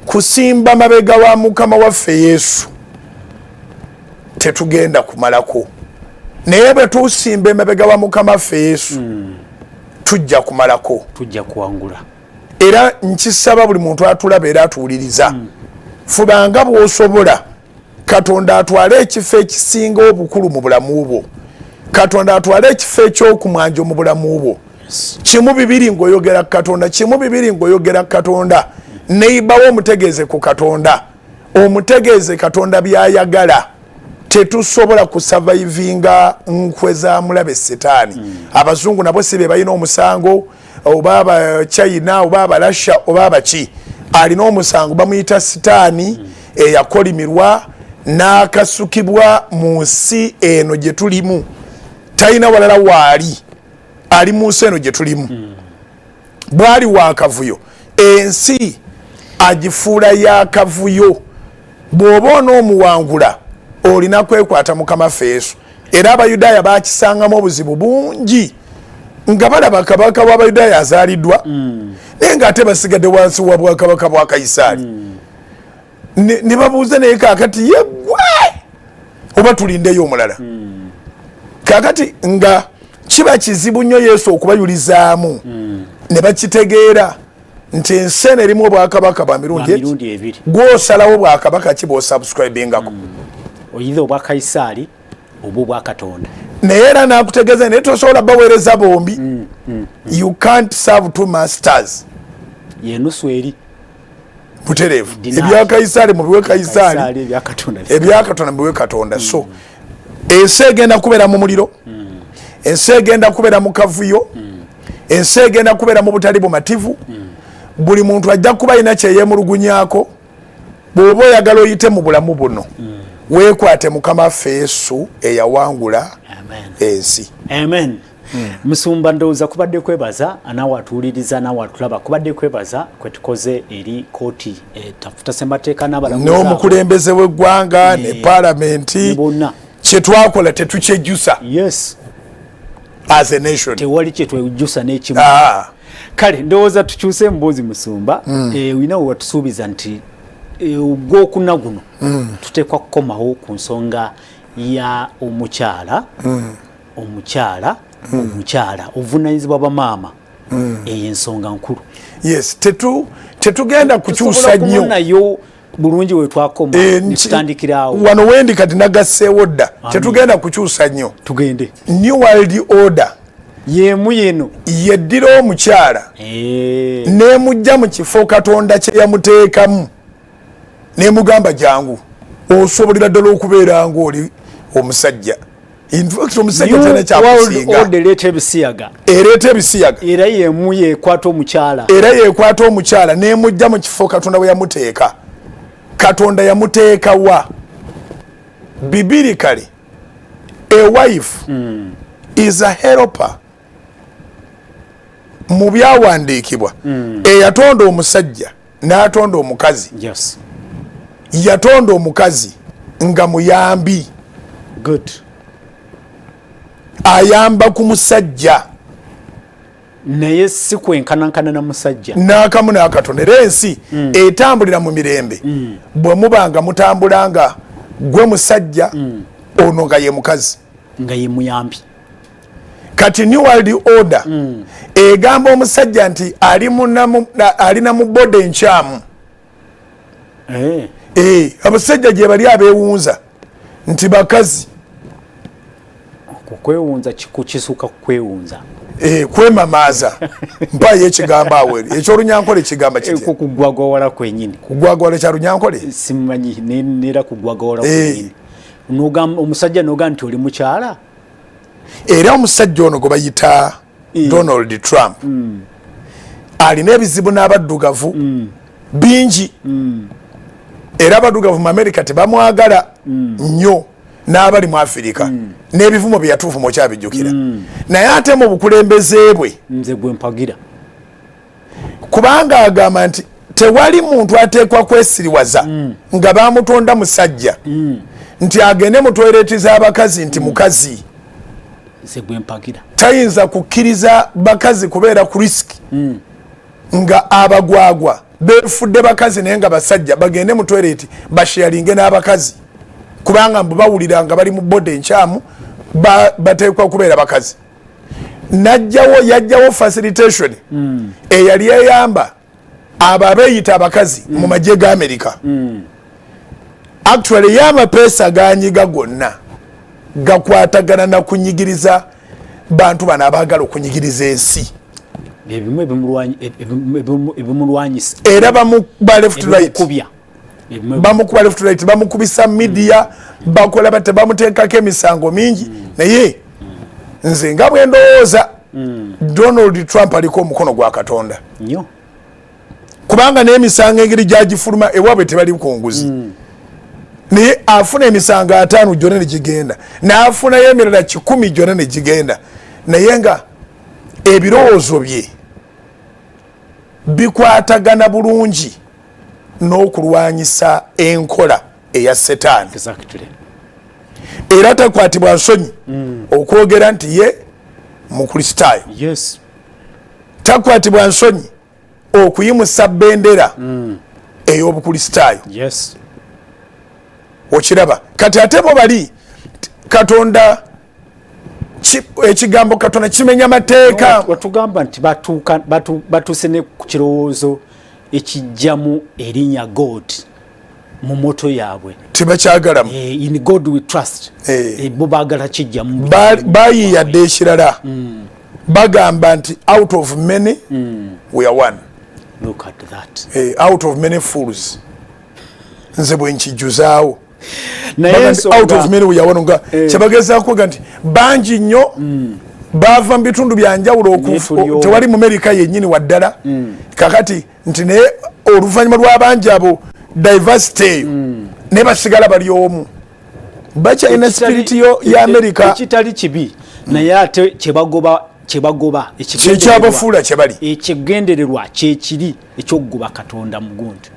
kusimba mabega wa Mukama waffe Yesu, tetugenda kumalako, naye bwe tusimba emabega wa Mukama waffe Yesu, tujja kumalako. Tujja kuwangula. Era nkisaba buli muntu atulaba era atuwuliriza, fubanga bw'osobola Katonda atwale ekifo ekisinga obukulu mu bulamu bwo, Katonda atwale ekifo ekyokumwanjo mu bulamu bwo. Kimu bibiri ng'oyogera ku Katonda, kimu bibiri ng'oyogera ku Katonda, neibawo omutegeeze ku Katonda, omutegeeze Katonda by'ayagala. Tetusobola kusurvivinga nkwe za mulabe Setaani. Abazungu nabo si be balina omusango, oba Abachina oba Abarasha oba abaki. Alina omusango bamuyita Sitaani, eyakolimirwa n'akasukibwa mu nsi eno gye tulimu. Talina walala waali, ali mu nsi eno gye tulimu. Bwali wakavuyo, ensi agifuula yakavuyo. Bw'oba onoomuwangula, olina kwekwata Mukama ffe Yesu. Era Abayudaaya bakisangamu obuzibu bungi nga balaba kabaka w'Abayudaaya azaaliddwa, naye ng'ate basigadde wansi wa bwakabaka bwa Kayisaali. Ne babuuza, naye kaakati yeggwe oba tulindeyo omulala? Kaakati nga kiba kizibu nnyo Yesu okubayulizaamu ne bakitegeera nti ensi eno erimu obwakabaka bwa mirundi Bwa mirundi ebiri. Gwosalawo bwakabaka ki bwosubscribingako. Oyinza obwa Kayisaali oba obwa Katonda. Naye era nakutegeeza, naye tosobola baweereza bombi. You can't serve two masters. Yenusu eri. Butereevu. Deny. Ebya Kayisaali mubiwe Kayisaali. Kayisaali, ebya Katonda. Ebya Katonda mubiwe Katonda. So ensi egenda kubeera mu muliro, ensi egenda kubeera mu kavuyo, ensi egenda kubeera mu butali bumativu. Buli muntu ajja kuba alina kyeyemulugunyaako. Bw'oba oyagala oyite mu bulamu buno, weekwate Mukama waffe Yesu eyawangula Amen. ensi. Amen. Musumba, ndowooza kubadde kwebaza, naawe atuwuliriza, naawe atulaba, kubadde kwebaza kwe tukoze eri kooti etafuta ssemateeka n'abalamuzi abo. N'omukulembeze w'eggwanga ne paalamenti. Ne bonna. Kyetwakola tetukyejjusa as a nation. Tewali kyetwejjusa n'ekimu. Ah. Kale ndowooza tukyuse emboozi, musumba. Olina we watusuubiza nti ogwokuna guno tuteekwa kukomawo ku nsonga ya omukyala, omukyala, omukyala, obuvunanyizibwa bwamaama. Eyo ensonga nkulu. Yes, tetugenda kukyusa Tusobola nnyo. Kubonayo bulungi wetwakoma netutandikirawo. Wano wendi kati nagasseewo dda, tetugenda kukyusa nnyo. Tugende. New World Order. Yemu yeno. Yeddira omukyala nemujja mu kifo Katonda kye yamuteekamu, nemugamba, jangu osobolera ddala okubeera ngaoli omusajja. In fact, omusajja talina kyakusinga. Ereeta ebisiyaga. Ereeta ebisiyaga. Era yemu yekwata omukyala. Era yekwata omukyala n'emujja mu kifo Katonda we yamuteeka. Katonda yamuteeka wa? Biblically, a wife is a helper. Mu byawandiikibwa, eyatonda omusajja n'atonda omukazi, yatonda omukazi nga muyambi. Ayamba ku musajja. Naye si kwenkanankana na musajja. N'akamu n'akatono. Era ensi etambulira mu mirembe bwe muba nga mutambula nga gwe musajja, ono nga ye mukazi, nga ye muyambi. Kati New World Order egamba omusajja nti alina mu body enkyamu. Abasajja gye bali abeewunza nti bakazi. Kwewunza kisuka kwewunza. Kwemamaaza. Mpayo ekigambo awo ekyolunyankole kigamba kitya? Kugwagwawala kwenyini. Kugwagwala kya lunyankole? Simanyi, nera kugwagwawala kwenyini. Omusajja n'ogamba nti oli mukyala. Era omusajja ono gwe bayita Donald Trump alina ebizibu n'abaddugavu bingi. Era abaddugavu mu America tebamwagala nnyo, n'abali mu Afirika, n'ebivumo bye yatuufuma okyabijjukira. Naye ate mu bukulembeze bwe, nze gwe mpagira, kubanga agamba nti tewali muntu ateekwa kwesiriwaza nga bamutonda musajja nti agende mu toilet z'abakazi nti mukazi. Nze gwe mpagira. Tayinza kukkiriza bakazi kubeera ku risk nga abagwagwa befudde bakazi naye nga basajja, bagende mu toilet basharinge n'abakazi, kubanga mbu bawulira nga bali mu body enkyamu, bateekwa kubeera bakazi. Najjawo, yajjawo facilitation eyali eyamba abo abeeyita abakazi mu magye ga Amerika. Actually, ye amapeesa ganyiga gonna gakwatagana na kunyigiriza bantu bano abaagala okunyigiriza ensi. Ebimu ebimulwanyisa. Era bamukuba left, right, bamukuba left, right, bamukubisa media, bakola bate, bamuteekako emisango mingi. Naye nze nga bwe ndowooza, Donald Trump aliko omukono gwa Katonda nnyo, kubanga n'emisango engeri gyagifuluma, ewaabwe tebali ku nguzi, naye afuna emisango 50 gyonna ne gigenda, n'afunayo emirala 100 gyonna ne gigenda, naye nga ebirowoozo bye bikwatagana bulungi n'okulwanyisa enkola eya Setaani. Era takwatibwa nsonyi okwogera nti ye Mukristaayo. Takwatibwa nsonyi okuyimusa bendera ey'Obukristaayo. Okiraba? Kati ate bo bali Katonda, ekigambo Katonda kimenya mateeka. Watugamba nti batuuse ne ku kirowoozo ekijjamu erinnya God mu motto yaabwe. Tebakyagalamu. In God we trust. Bo baagala kijjamu. Bayiiyadde ekirala. Bagamba nti out of many we are one. Look at that. Out of many fools, nze bwe nkijjuzaawo. Out of many we are one, nga kyebagezaako ga nti bangi nnyo bava mu bitundu byanjawulo, tewali mu Amerika yennyini waddala. Kakati nti naye oluvannyuma lw'abangi abo, diversity eyo, naye basigala bali omu, bakyalina spirit yo ya Amerika. Ekitali kibi, naye ate kyebagoba kyekyabafuula kyebali. Ekigendererwa kyekiri ekyokugoba Katonda mugundi.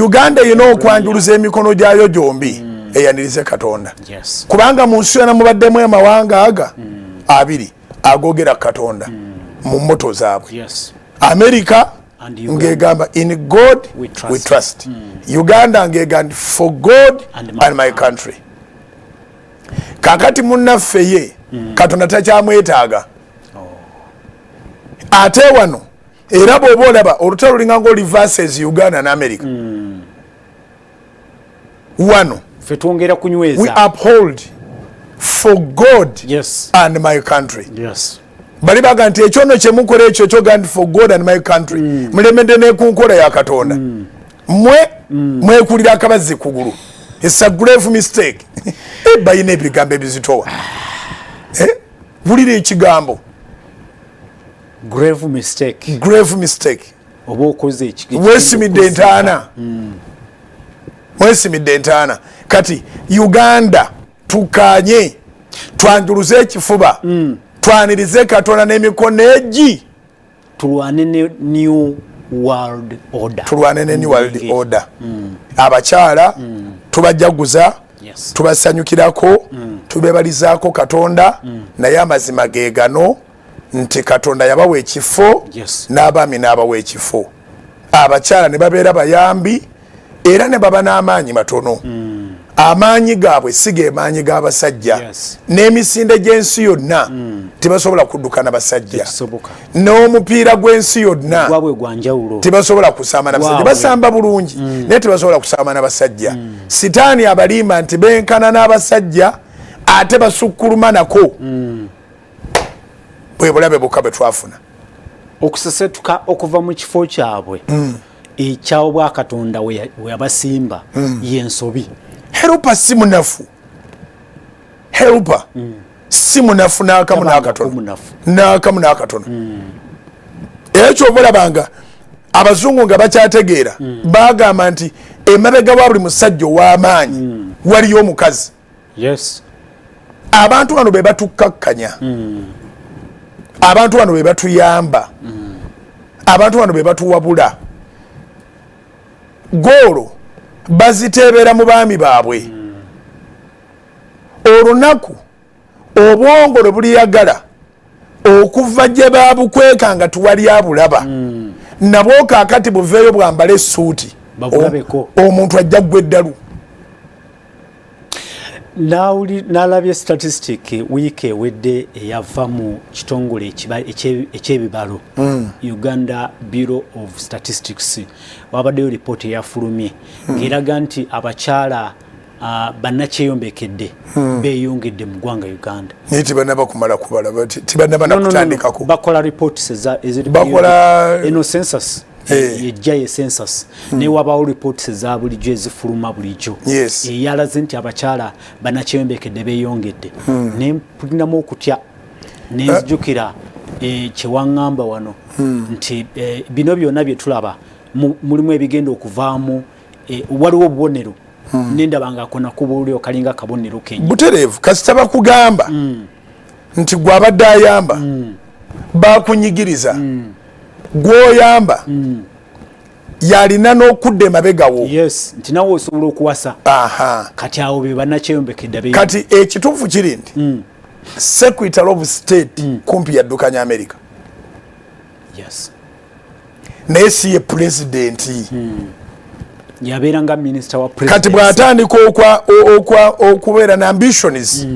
Uganda erina okwanjuluza emikono gyayo gyombi eyanirize Katonda, kubanga mu nsi yona mubaddemu amawanga aga abiri agogera Katonda mu motto zaabwe. America ngegamba "In God we trust", we trust. Uganda ngegamba "For God and my country". Kakati munnaffe ye Katonda takyamwetaaga. Ate wano era bw'oba olaba olutalo lulinga nga oli versus Uganda ne America. Wano ffe twongera kunyweza. We uphold "For God and my country". Bali baga nti ekyo nno kyemukola, ekyo ekyoga nti "For God and my country", mulemedde ne ku nkola ya Katonda. Mwe mwekulira akabazzi kugulu. It's a grave mistake. Balina ebigambo ebizitowa. Wulira ekigambo. Grave mistake. Grave mistake. Oba okoze wesimidde entaana. Wesimidde entaana. Kati Uganda tukanye, twanjuluze ekifuba, twanirize Katonda n'emikono egi, tulwane ne New World Order. Tulwane ne New World Order. Abakyala tubajaguza, tubasanyukirako, tubebalizaako Katonda, naye amazima ge gano nti Katonda yabawa ekifo, n'abaami n'abawa ekifo. Abakyala ne babeera bayambi era ne baba n'amaanyi matono. Amaanyi gaabwe si ge maanyi g'abasajja. N'emisinde gy'ensi yonna tebasobola kudduka na basajja. N'omupiira gw'ensi yonna tebasobola kusamba na basajja. Basamba bulungi, naye tebasobola kusamba na basajja. Sitaani abalimba nti benkana n'abasajja ate basukkuluma nako. Bwe bulabe bwokka bwe twafuna. Okusesetuka okuva mu kifo kyabwe eky'obwa Katonda we yabasimba y'ensobi. Helper si munafu. Helper si munafu n'akamu n'akatono. N'akamu n'akatono. Era ky'ova olabanga abazungu nga bakyategeera, bagamba nti emabega wa buli musajja ow'amaanyi waliyo omukazi. Abantu bano be batukkakkanya. Abantu bano be batuyamba. Abantu bano be batuwabula. Goolo baziteebera mu baami baabwe. Olunaku obwongo lwe buliyagala okuva gye babukweka nga tuwali abulaba, nabwo kaakati buveeyo bwambale essuuti, omuntu ajja ggwa eddalu. Nalabye statistic wiiki ewedde eyava mu kitongole eky'ebibalo, Uganda Bureau of Statistics. Wabaddeyo ripooti eyafulumye ng'eraga nti abakyala bannakyeyombekedde beeyongedde mu ggwanga Uganda. Naye tebannaba kumala kubala, tebannaba nakutandikako. Bakola reports eziri eno census, ejja ye census, naye wabaawo reports eza bulijjo ezifuluma bulijjo eyalaze nti abakyala bannakyeyombekedde beeyongedde. Ne mpuliramu okutya, nenzijukira kyewaŋŋamba wano nti bino byonna bye tulaba mulimu ebigenda okuvaamu, waliwo obubonero. Nendaba nga kona kubuli okalinga kabonero kenyi butereevu. Kasita bakugamba nti gwabadde ayamba, bakunyigiriza, gwoyamba yalina n'okudda emabegawo. Yes, nti nawe osobola okuwasa. Kati awo be bannakyeyombekedde. Kati ekituufu kiri nti Secretary of State kumpi yaddukanya America. Naye si ye president. Yabeera nga minister wa president. Kati bw'atandika okubeera na ambitions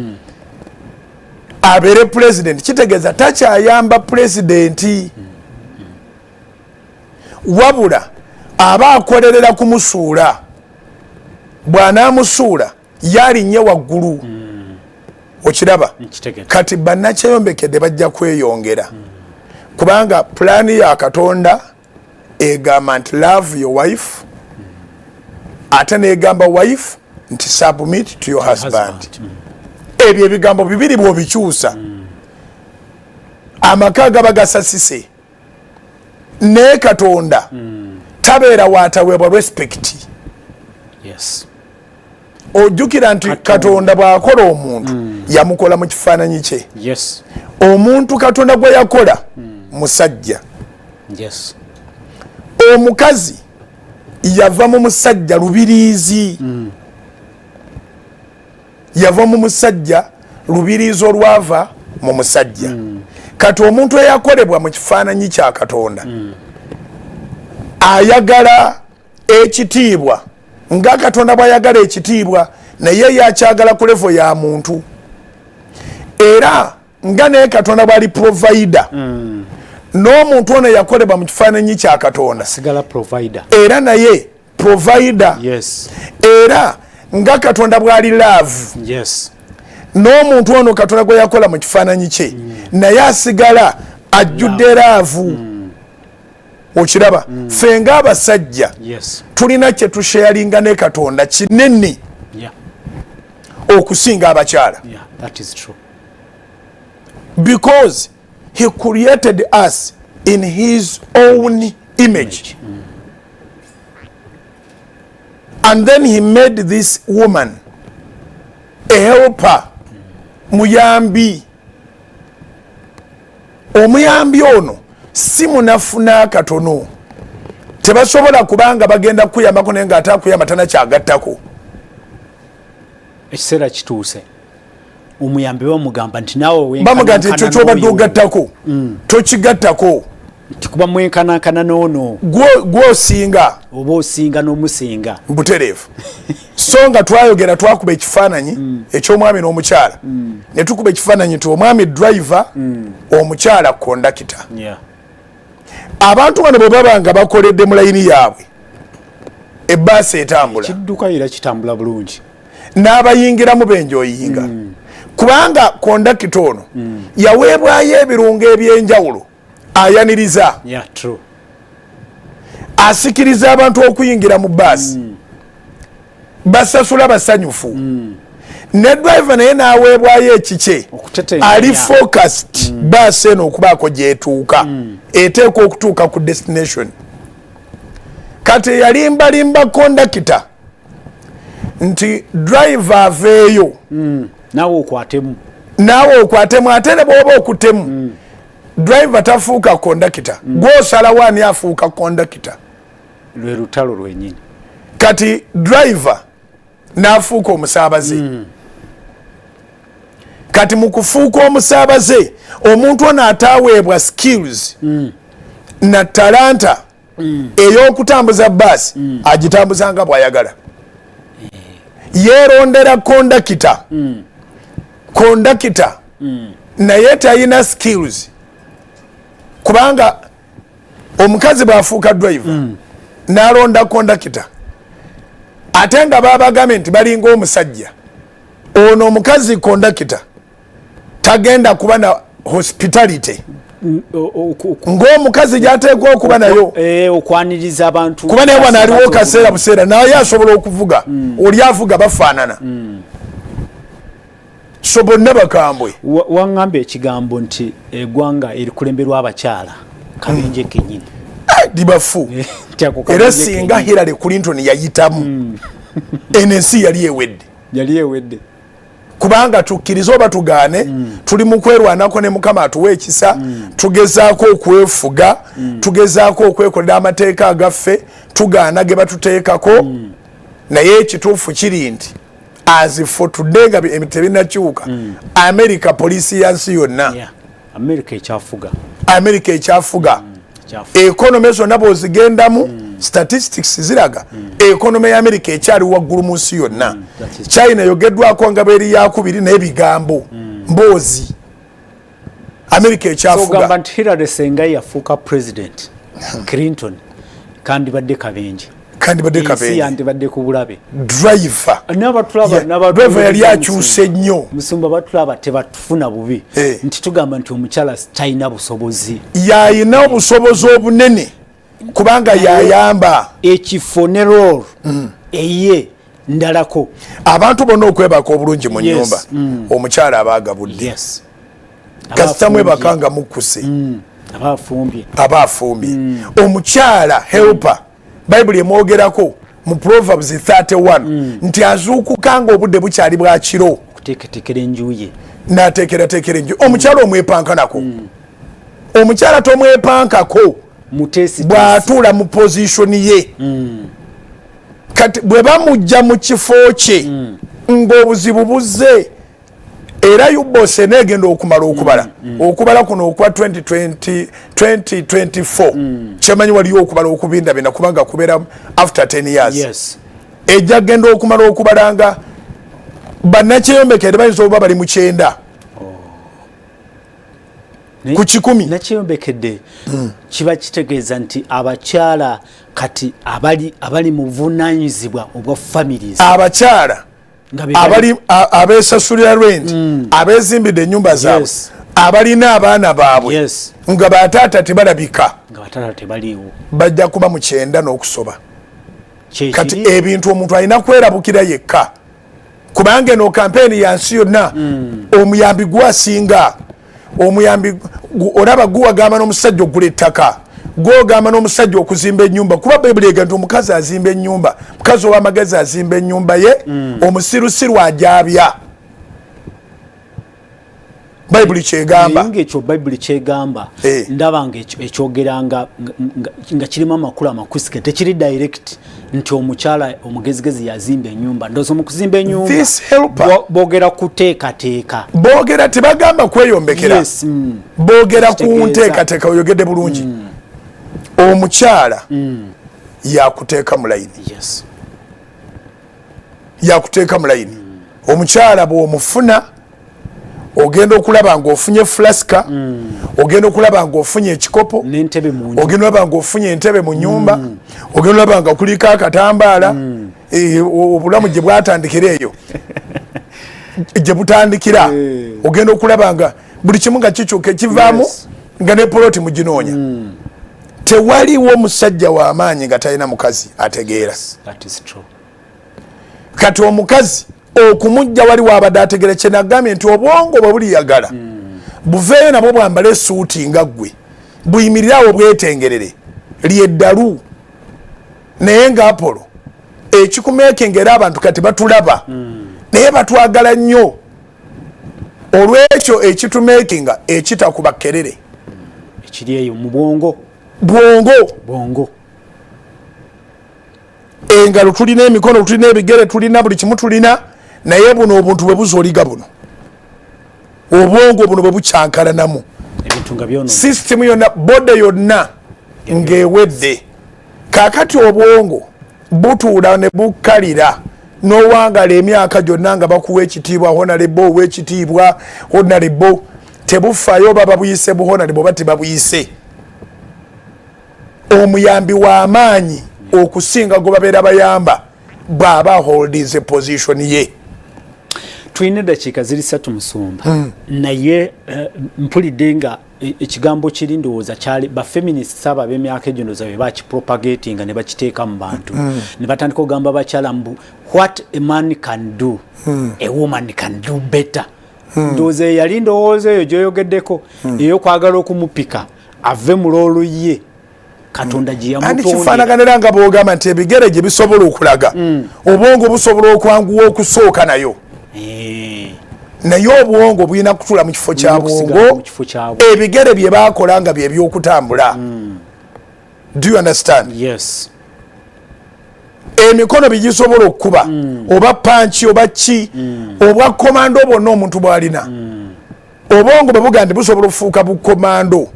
abeere president, kitegeeza takyayamba president, wabula aba akolerera kumusuula. Bw'anaamusuula yalinnye waggulu. Okiraba? Kati bannakyeyombekedde bajja kweyongera, kubanga pulaani ya Katonda egamba nti love your wife, ate negamba wife nti submit to your husband. Ebyo ebigambo bibiri bw'obikyusa, amaka gaba gasasise. Naye Katonda tabeera waataweebwa respect. Ojjukira nti Katonda bw'akola omuntu, yamukola mu kifaananyi kye. Omuntu Katonda gwe yakola musajja. Omukazi yava mu musajja lubiriizi. Yava mu musajja lubiriizi olwava mu musajja. Kati omuntu eyakolebwa mu kifaananyi kya Katonda ayagala ekitiibwa nga Katonda bw'ayagala ekitiibwa, naye yakyagala ku level ya muntu. Era nga naye Katonda bw'ali provider, n'omuntu ono yakolebwa mu kifaananyi kya Katonda era naye provider. Era nga Katonda bw'ali love, n'omuntu ono Katonda gwe yakola mu kifaananyi kye naye asigala ajjudde love. Okiraba? Ffe ng'abasajja tulina kye tusharinga ne Katonda kinene okusinga abakyala. Because he created us in his own image. And then he made this woman a helper. Muyambi. Omuyambi ono si munafu n'akatono. Tebasobola kubanga bagenda kuyambako naye ng'ate akuyamba tanakyagattako. Ekiseera kituuse omuyambi bamugamba nti naawe bamugamba nti ekyo kyobadde ogattako tokigattako, nti kuba mwenkanankana n'ono gwosinga oba osinga n'omusinga butereevu. So nga twayogera, twakuba ekifaananyi eky'omwami n'omukyala, ne tukuba ekifaananyi nti omwami driver, omukyala kondakita. Abantu bano bwe baba nga bakoledde mu layini yaabwe, ebbaasi etambula, kidduka era kitambula bulungi, n'abayingiramu benjoyinga, kubanga kondakita ono yaweebwayo ebirungo ebyenjawulo, ayaniriza, asikiriza abantu okuyingira mu baasi, basasula basanyufu. Ne driver naye n'aweebwayo ekikye, ali focused, baasi eno okubaako gyetuuka, eteekwa okutuuka ku destination. Kati yalimbalimba kondakita nti driver aveeyo, naawe okwatemu, naawe okwatemu. Ate ne bwoba okutemu, driver tafuuka kondakita, gwosalawo ani afuuka kondakita. Lwe lutalo lwenyini. Kati driver n'afuuka omusaabaze. Kati mu kufuuka omusaabaze, omuntu ono ataaweebwa skills na talanta ey'okutambuza baasi, agitambuza nga bw'ayagala. Yeerondera kondakita. Kondakita naye talina skills, kubanga omukazi bw'afuuka driver n'alonda kondakita, ate nga babagambye nti balinga omusajja, ono omukazi kondakita tagenda kuba na hospitality ng'omukazi gyateekwa okuba nayo, okwaniriza abantu, kuba naye wano aliwo kaseera buseera, naye asobola okuvuga, oli avuga bafaanana, so bonna bakambwe. Waŋŋamba ekigambo nti eggwanga erikulemberwa abakyala kabenje kenyini. Libafu. Era singa Hillary Clinton yayitamu, eno ensi yali ewedde. Yali ewedde. Kubanga tukkirize oba tugaane, tuli mu kwerwanako ne Mukama atuwa ekisa, tugezaako okwefuga, tugezaako okwekolera amateeka agaffe, tugaana ge batuteekako. Naye ekituufu kiri nti as for today, nga tebinakyuka, America poliisi ya nsi yonna. America ekyafuga. America ekyafuga. Economy zonna bw'ozigendamu, statistics ziraga economy ya America ekyali waggulu mu nsi yonna. China yogeddwako nga bweri yakubiri n'ebigambo mboozi, America ekyafuga. Ogamba nti Hillary senga yafuuka president, Clinton kandibadde kabenje. Kandibadde kabenje. Yandibadde ku bulabe. Driver driver yali akyuse nnyo. Musumba, batulaba tebatufuna bubi nti tugamba nti omukyala talina busobozi. Yayina obusobozi obunene, kubanga yayamba. Ekifo ne role eye ndalako. Abantu bonna okwebaka obulungi mu nyumba, omukyala aba agabudde. Kasita mwebaka nga mukkuse. Aba afumbye. Aba afumbye. Omukyala helper, Bayibuli emwogerako mu Proverbs 31 nti azuukuka nga obudde bukyali bwa kiro okuteekateekera enju ye. N'ateekerateekera enju. Omukyala omwepankanako? Omukyala tomwepankako. Muteesiteesi. Bw'atuula mu position ye, kati bwe bamujja mu kifo kye, ng'obuzibu buzze. Era UBOS eneegenda okumala okubala, okubala kuno okwa 2020 2024, kyemanyi waliyo okubala okubindabinda, kubanga kubeera after 10 years. Ejja genda okumala okubala nga bannakyeyombekere bayinza okuba bali mu 90 ku 100. Nakyeyombekedde kiba kitegeeza nti abakyala kati abali mu buvunaanyizibwa obwa families, abakyala nga be bali- abali abeesasulira rent, abeezimbidde ennyumba zaabwe, abalina abaana baabwe, nga bataata tebalabika, nga bataata tebaliiwo, bajja kuba mu 90 n'okusoba. Kyekiri. Kati ebintu omuntu alina kwerabukira yekka, kubanga eno kampeeni ya nsi yonna. Omuyambi gwasinga. Omuyambi olaba guwagamba n'omusajja okugula ettaka, gwogamba n'omusajja okuzimba ennyumba, kuba Bayibuli ega nti omukazi azimba ennyumba, mukazi ow'amagezi azimba ennyumba ye, omusirusiru ajabya. Bayibuli kyegamba. Nga ekyo Bayibuli kyegamba, ndaba nga ekyogera nga kirimu amakulu amakusike, tekiri direct nti omukyala omugezigezi yazimba ennyumba. Ndowooza mu kuzimba ennyumba boogera kuteekateeka. Boogera, tebagamba kweyombekera. Boogera ku nteekateeka. Oyogedde bulungi. Omukyala yakuteeka mu layini, yakuteeka mu layini. Omukyala bw'omufuna, ogenda okulaba ng'ofunye flask, ogenda okulaba ng'ofunye ekikopo, ogenda olaba ng'ofunye entebe mu nyumba, ogenda olaba nga kuliko akatambaala. Obulamu gye bwatandikira eyo gye butandikira. Ogenda okulaba nga buli kimu nga kikyuka, ekivaamu nga ne poloti muginoonya. Tewaliwo omusajja w'amaanyi nga talina mukazi ategeera. Kati omukazi okumujja wali wabadde ategere, kyenagambye nti obwongo bwe buliyagala buveeyo nabwo bwambale esuuti nga ggwe, buyimirire awo bwetengerere lyeddalu. Naye nga Apollo ekikumeekinga, era abantu kati batulaba, naye batwagala nnyo olwekyo ekitumeekinga ekitakuba kerere. Ekiri eyo mu bwongo. Bwongo. Bwongo. Engalo tulina, emikono tulina, ebigere tulina, buli kimu tulina, naye buno obuntu bwe buzooliga, buno obwongo buno bwe bukyankalanamu, ebintu nga byono, sisitimu yonna, body yonna ng'ewedde. Kaakati obwongo butuula ne bukkalira n'owangala emyaka gyonna nga bakuwa ekitiibwa, honorable, ow'ekitiibwa, honorable. Tebufaayo oba babuyise bu honorable oba tebabuyise. Omuyambi w'amaanyi okusinga gwe babeera bayamba bw'aba holdinze position ye. Tulina eddakiika ziri 3, musumba, naye mpulidde nga ekigambo kiri, ndowooza kyali bafeminists abo ab'emyaka egyo, ndowooza be bakipropagatinga ne bakiteeka mu bantu, ne batandika okugamba abakyala mbu what a man can do, a woman can do better. Ndowooza eyo yali ndowooza eyo gyoyogeddeko, ey'okwagala okumupika ave mu role ye Katonda gye Andi yamutondera. Kifaanaganira nga bwogamba nti ebigere gye bisobola okulaga, obwongo busobola okwanguwa okusooka nayo, naye obwongo bulina kutuula mu kifo kya Bulina okusigala bwongo. mu kifo kyabwo. Ebigere bye bakola nga bye byokutambula. Do you understand? Yes. Emikono byegisobola okukuba oba punch oba ki, obwa komando bwonna omuntu bw'alina, obwongo bwe buga nti busobola okufuuka bukomando.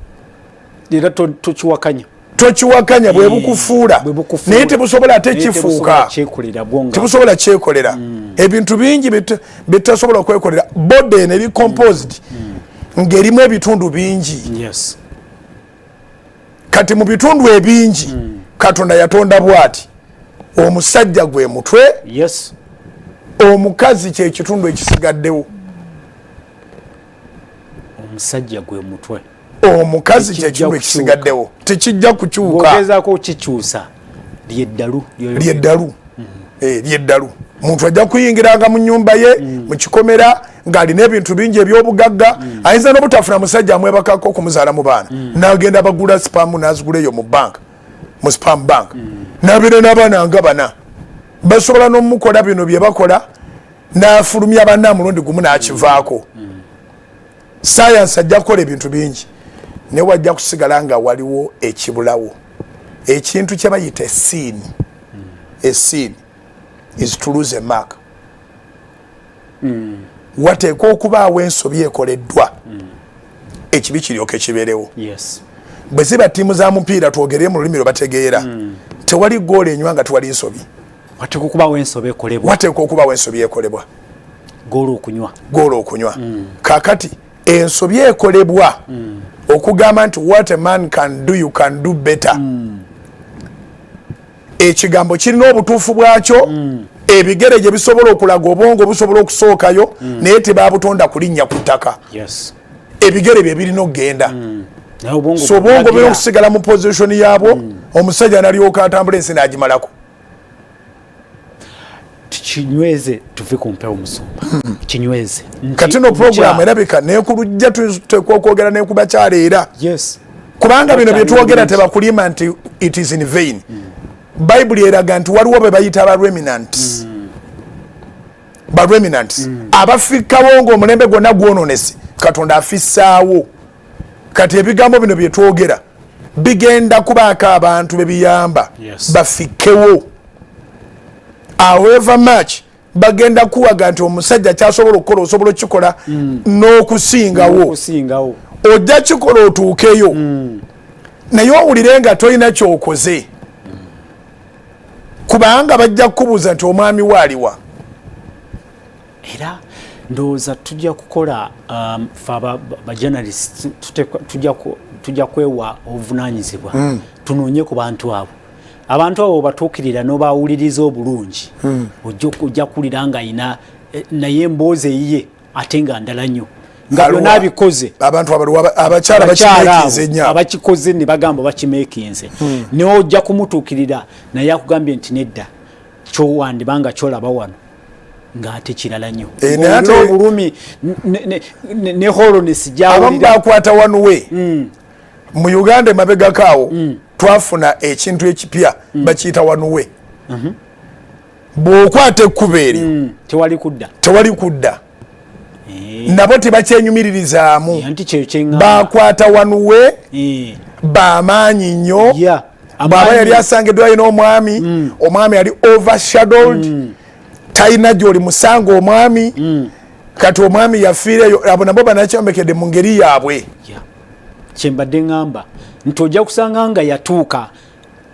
Era tokiwakanya. Tokiwakanya, bwe bukufuula. Bwe bukufuula. Naye tebusobola ate Naye tebusobola kifuuka. kyekolera bwo nga Tebusobola kyekolera. Ebintu bingi bitasobola okwekolera. Body eno eri composed ng'erimu ebitundu bingi. Kati mu bitundu ebingi, Katonda yatonda bw'ati: omusajja gwe mutwe, omukazi kyekitundu ekisigaddewo. Omusajja gwe mutwe. Omukazi Tekijja kyekitundu kukyuka. ekisigaddewo, tekijja kukyuka. Bw'ogezaako okukikyusa, lyeddalu. Lyeddalu. Lyeddalu. Muntu ajja kuyingiranga mu nyumba ye, mu kikomera, ng'alina ebintu bingi ebyobugagga. Ayinza n'obutafuna musajja amwebakako okumuzaala mu baana, n'agenda bagula sperm, n'azigula eyo mu bank, mu sperm bank, n'abeera n'abaana nga bana. Basobola n'omukola bino bye bakola, n'afulumya banna mulundi gumu n'akivaako. Sayansi ajja kukola ebintu bingi, naye wajja kusigala nga waliwo ekibulawo, ekintu kye bayita a sin. A sin is to lose a mark. Wateekwa okubaawo ensobi ekoleddwa, ekibi kiryoke kibeerewo. Bwe ziba ttiimu za mupiira, twogere mu lulimi lwe bategeera, tewali goolo enywa nga tewali nsobi. Wateekwa okubaawo ensobi ekolebwa. Wateekwa okubaawo ensobi ekolebwa goolo okunywa. Goolo okunywa. Kakati ensobi ekolebwa okugamba nti what a man can do, you can do better, ekigambo kirina obutuufu bwakyo. Ebigere gye bisobola okulaga, obwongo busobola okusookayo, naye tebabutonda kulinnya ku ttaka. Ebigere bye birina okugenda. Naye obwongo So obwongo bulagira. bulina okusigala mu position yaabwo, omusajja nalyoka atambula ensi n'agimalako. Tukinyweze, tuve ku mpewo, musumba. Kinyweze. Kati no program erabika nekulujja, tutekwa okwogera nekubakyala era. Kubanga bino byetwogera tebakulima nti it is in vain. Bayibuli eraga nti waliwo be bayita aba remnants. Ba remnants abafikkawo ng'omulembe gwonna gwononese, Katonda afissaawo. Kati ebigambo bino byetwogera bigenda kubaako abantu bebiyamba bafikkewo. However much bagenda kuwaga nti omusajja kyasobola okukola osobola okukikola n'okusingawo, ojja kikola otuukeyo, naye owulire nga tolina kyokoze, kubanga bajja kukubuuza nti omwami waaliwa. Era ndowooza tujja kukola, fe bajournalist tujja kwewa obuvunanyizibwa, tunoonye ku bantu abo. Abantu abo batuukirira n'obawuliriza obulungi, ojja kuwulira nga ayina naye emboozi eyiye ate nga ndala nnyo, nga byonna abikoze. Abantu abakyala bakimekinze nnyo. Abakikoze ne bagamba bakimekinze, naye ojja kumutuukirira naye akugambye nti nedda, kyowandibanga kyolaba wano ng'ate kirala nnyo. Obulumi ne holoness. Abamu bakwata wanuwe. Mu Uganda emabegako awo twafuna ekintu ekipya, bakiyita wanuwe. Bw'okwata ekkubo eryo, tewali kudda. Tewali kudda. Nabo tebakyenyumiririzaamu, bakwata wanuwe bamaanyi nnyo. Bw'aba yali asangiddwa alina omwami, omwami ali overshadowed, talina gyoli musanga omwami. Kati omwami yafiireyo, abo nabo banakyombekedde mu ngeri yaabwe. Kyembadde ŋŋamba nti ojja kusanga nga yatuuka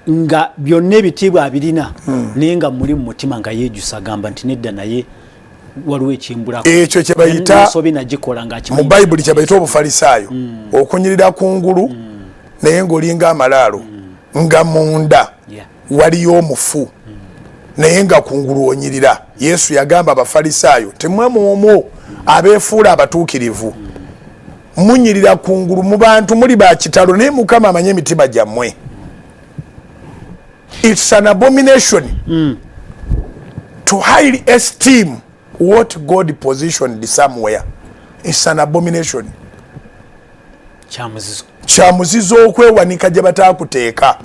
nga byonna ebitiibwa abirina, naye nga muli mu mutima nga yeejusa, agamba nti nedda, naye waliwo ekimbulako. Ekyo kyebayita ensobi nagikola nga mu Bayibuli kyebayita obufalisaayo, okunyirira kungulu naye ng'olinga amalaalo, nga munda waliyo omufu, naye nga kungulu onyirira. Yesu yagamba abafalisaayo, temwe muomwo abeefuula abatuukirivu, munyirira kungulu mu bantu muli bakitalo, naye Mukama amanye emitima gyammwe. It's an abomination to highly esteem what God positioned somewhere. It's an abomination. Kyamuzizo. Kyamuzizo okwewanika gye bataakuteeka.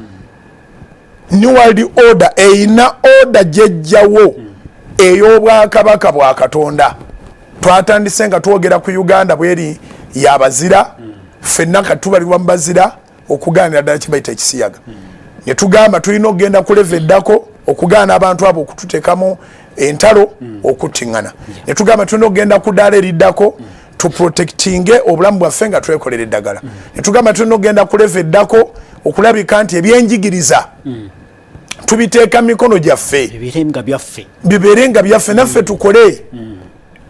New World Order eyina order gyejjawo ey'obwakabaka bwa Katonda. Twatandise nga twogera ku Uganda bweri yabazira, ffenna katubalirwa mu bazira okugaanira ddala kibayita ekisiyaga, ne tugamba tulina okugenda ku level eddako okugaana abantu abo okututeekamu entalo, okuttiŋŋana, ne tugamba tulina okugenda ku ddaala eriddako tuprotectinge obulamu bwaffe nga twekolera eddagala, ne tugamba tulina okugenda ku level eddako okulabika nti ebyenjigiriza tubiteeka mikono gyaffe, bibeere nga byaffe, naffe tukole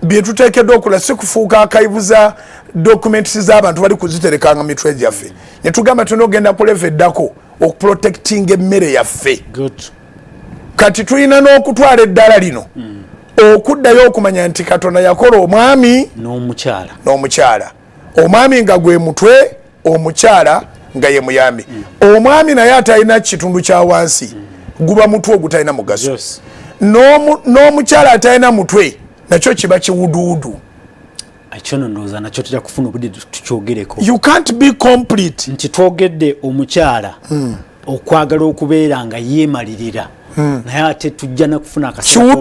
byetuteekeddwa okukola, si kufuuka archive za documents z'abantu bali kuziterekanga mitwe gyaffe, ne tugamba tulina okugenda ku level eddako okuprotectinga emmere yaffe. Kati tulina n'okutwala eddaala lino okuddayo okumanya nti Katonda yakola omwami n'omukyala. N'omukyala. Omwami nga gwe mutwe, omukyala nga ye muyambi. Omwami naye atalina kitundu kya wansi guba mutwe ogutalina mugaso. N'omukyala atalina mutwe nakyo kiba kiwuduwudu. Ekyo no ndowooza nakyo tujja kufuna obudde tukyogereko. You can't be complete. Nti twogedde omukyala okwagala okubeera nga yeemalirira, naye ate tujja nakufuna akaseera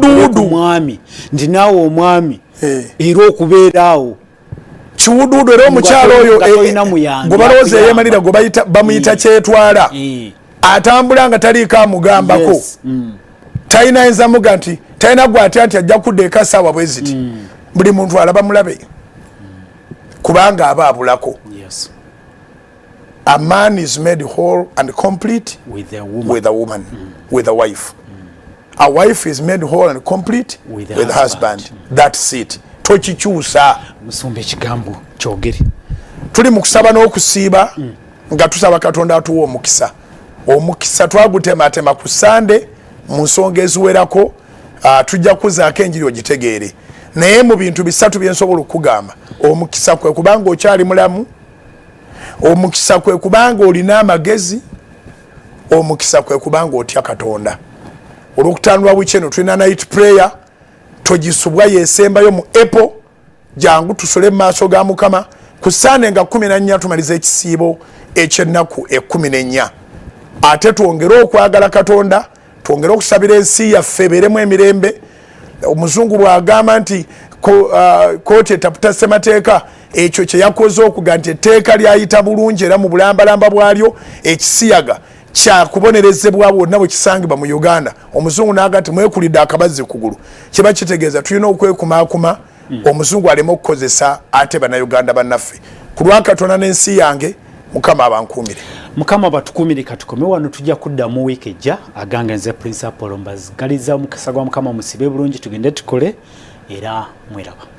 mwami nti naawe omwami era okubeera awo. Kiwuduwudu. Era omukyala oyo gwe balowooza eyemalira gwe bamuyita kyetwala, atambula nga taliiko amugambako, talina ayinza muga nti talina gwatya nti ajja kudda eka saawa bwe ziti. Buli muntu alaba mulabe kubanga aba abulako. A man is made whole and complete with a woman, with a woman, with a wife. A wife is made whole and complete with a with a husband. That's it, tokikyusa. Musumba, ekigambo kyogere. Tuli mu kusaba n'okusiiba nga tusaba Katonda atuwa omukisa. Omukisa twagutematema ku Sande mu nsonga eziwerako. Tujja kuzaako enjiri ogitegeere, naye mu bintu bisatu byensobola okukugamba, omukisa kwe kubanga okyali mulamu, omukisa kwe kubanga olina amagezi, omukisa kwe kubanga otya Katonda. Olwokutaano lwa wiiki eno tulina night prayer, togisubwa, yesembayo mu April. Jangu tusole mu maaso ga Mukama. Ku Sande nga 14 tumaliza ekisiibo ekyennaku 14. Ate twongere okwagala Katonda, twongere okusabira ensi yaffe ebeeremu emirembe. Omuzungu bw'agamba nti kooti etaputa ssemateeka, ekyo kye yakoze okuga nti etteeka lyayita bulungi era mu bulambalamba bwalyo ekisiyaga kyakubonerezebwa wonna bwe kisangibwa mu Uganda, omuzungu n'aga nti mwekulidde akabazzi kugulu, kiba kitegeeza tulina okwekumaakuma omuzungu aleme okukozesa ate Bannayuganda bannaffe. Ku lwa Katonda n'ensi yange, Mukama abankuumire. Mukama batukuumire. Katukome wano, tujja kuddamu wiiki ejja. Agange nze Prince Apollo, mbazigaliza omukisa gwa Mukama. Musibe bulungi, tugende tukole era mweraba.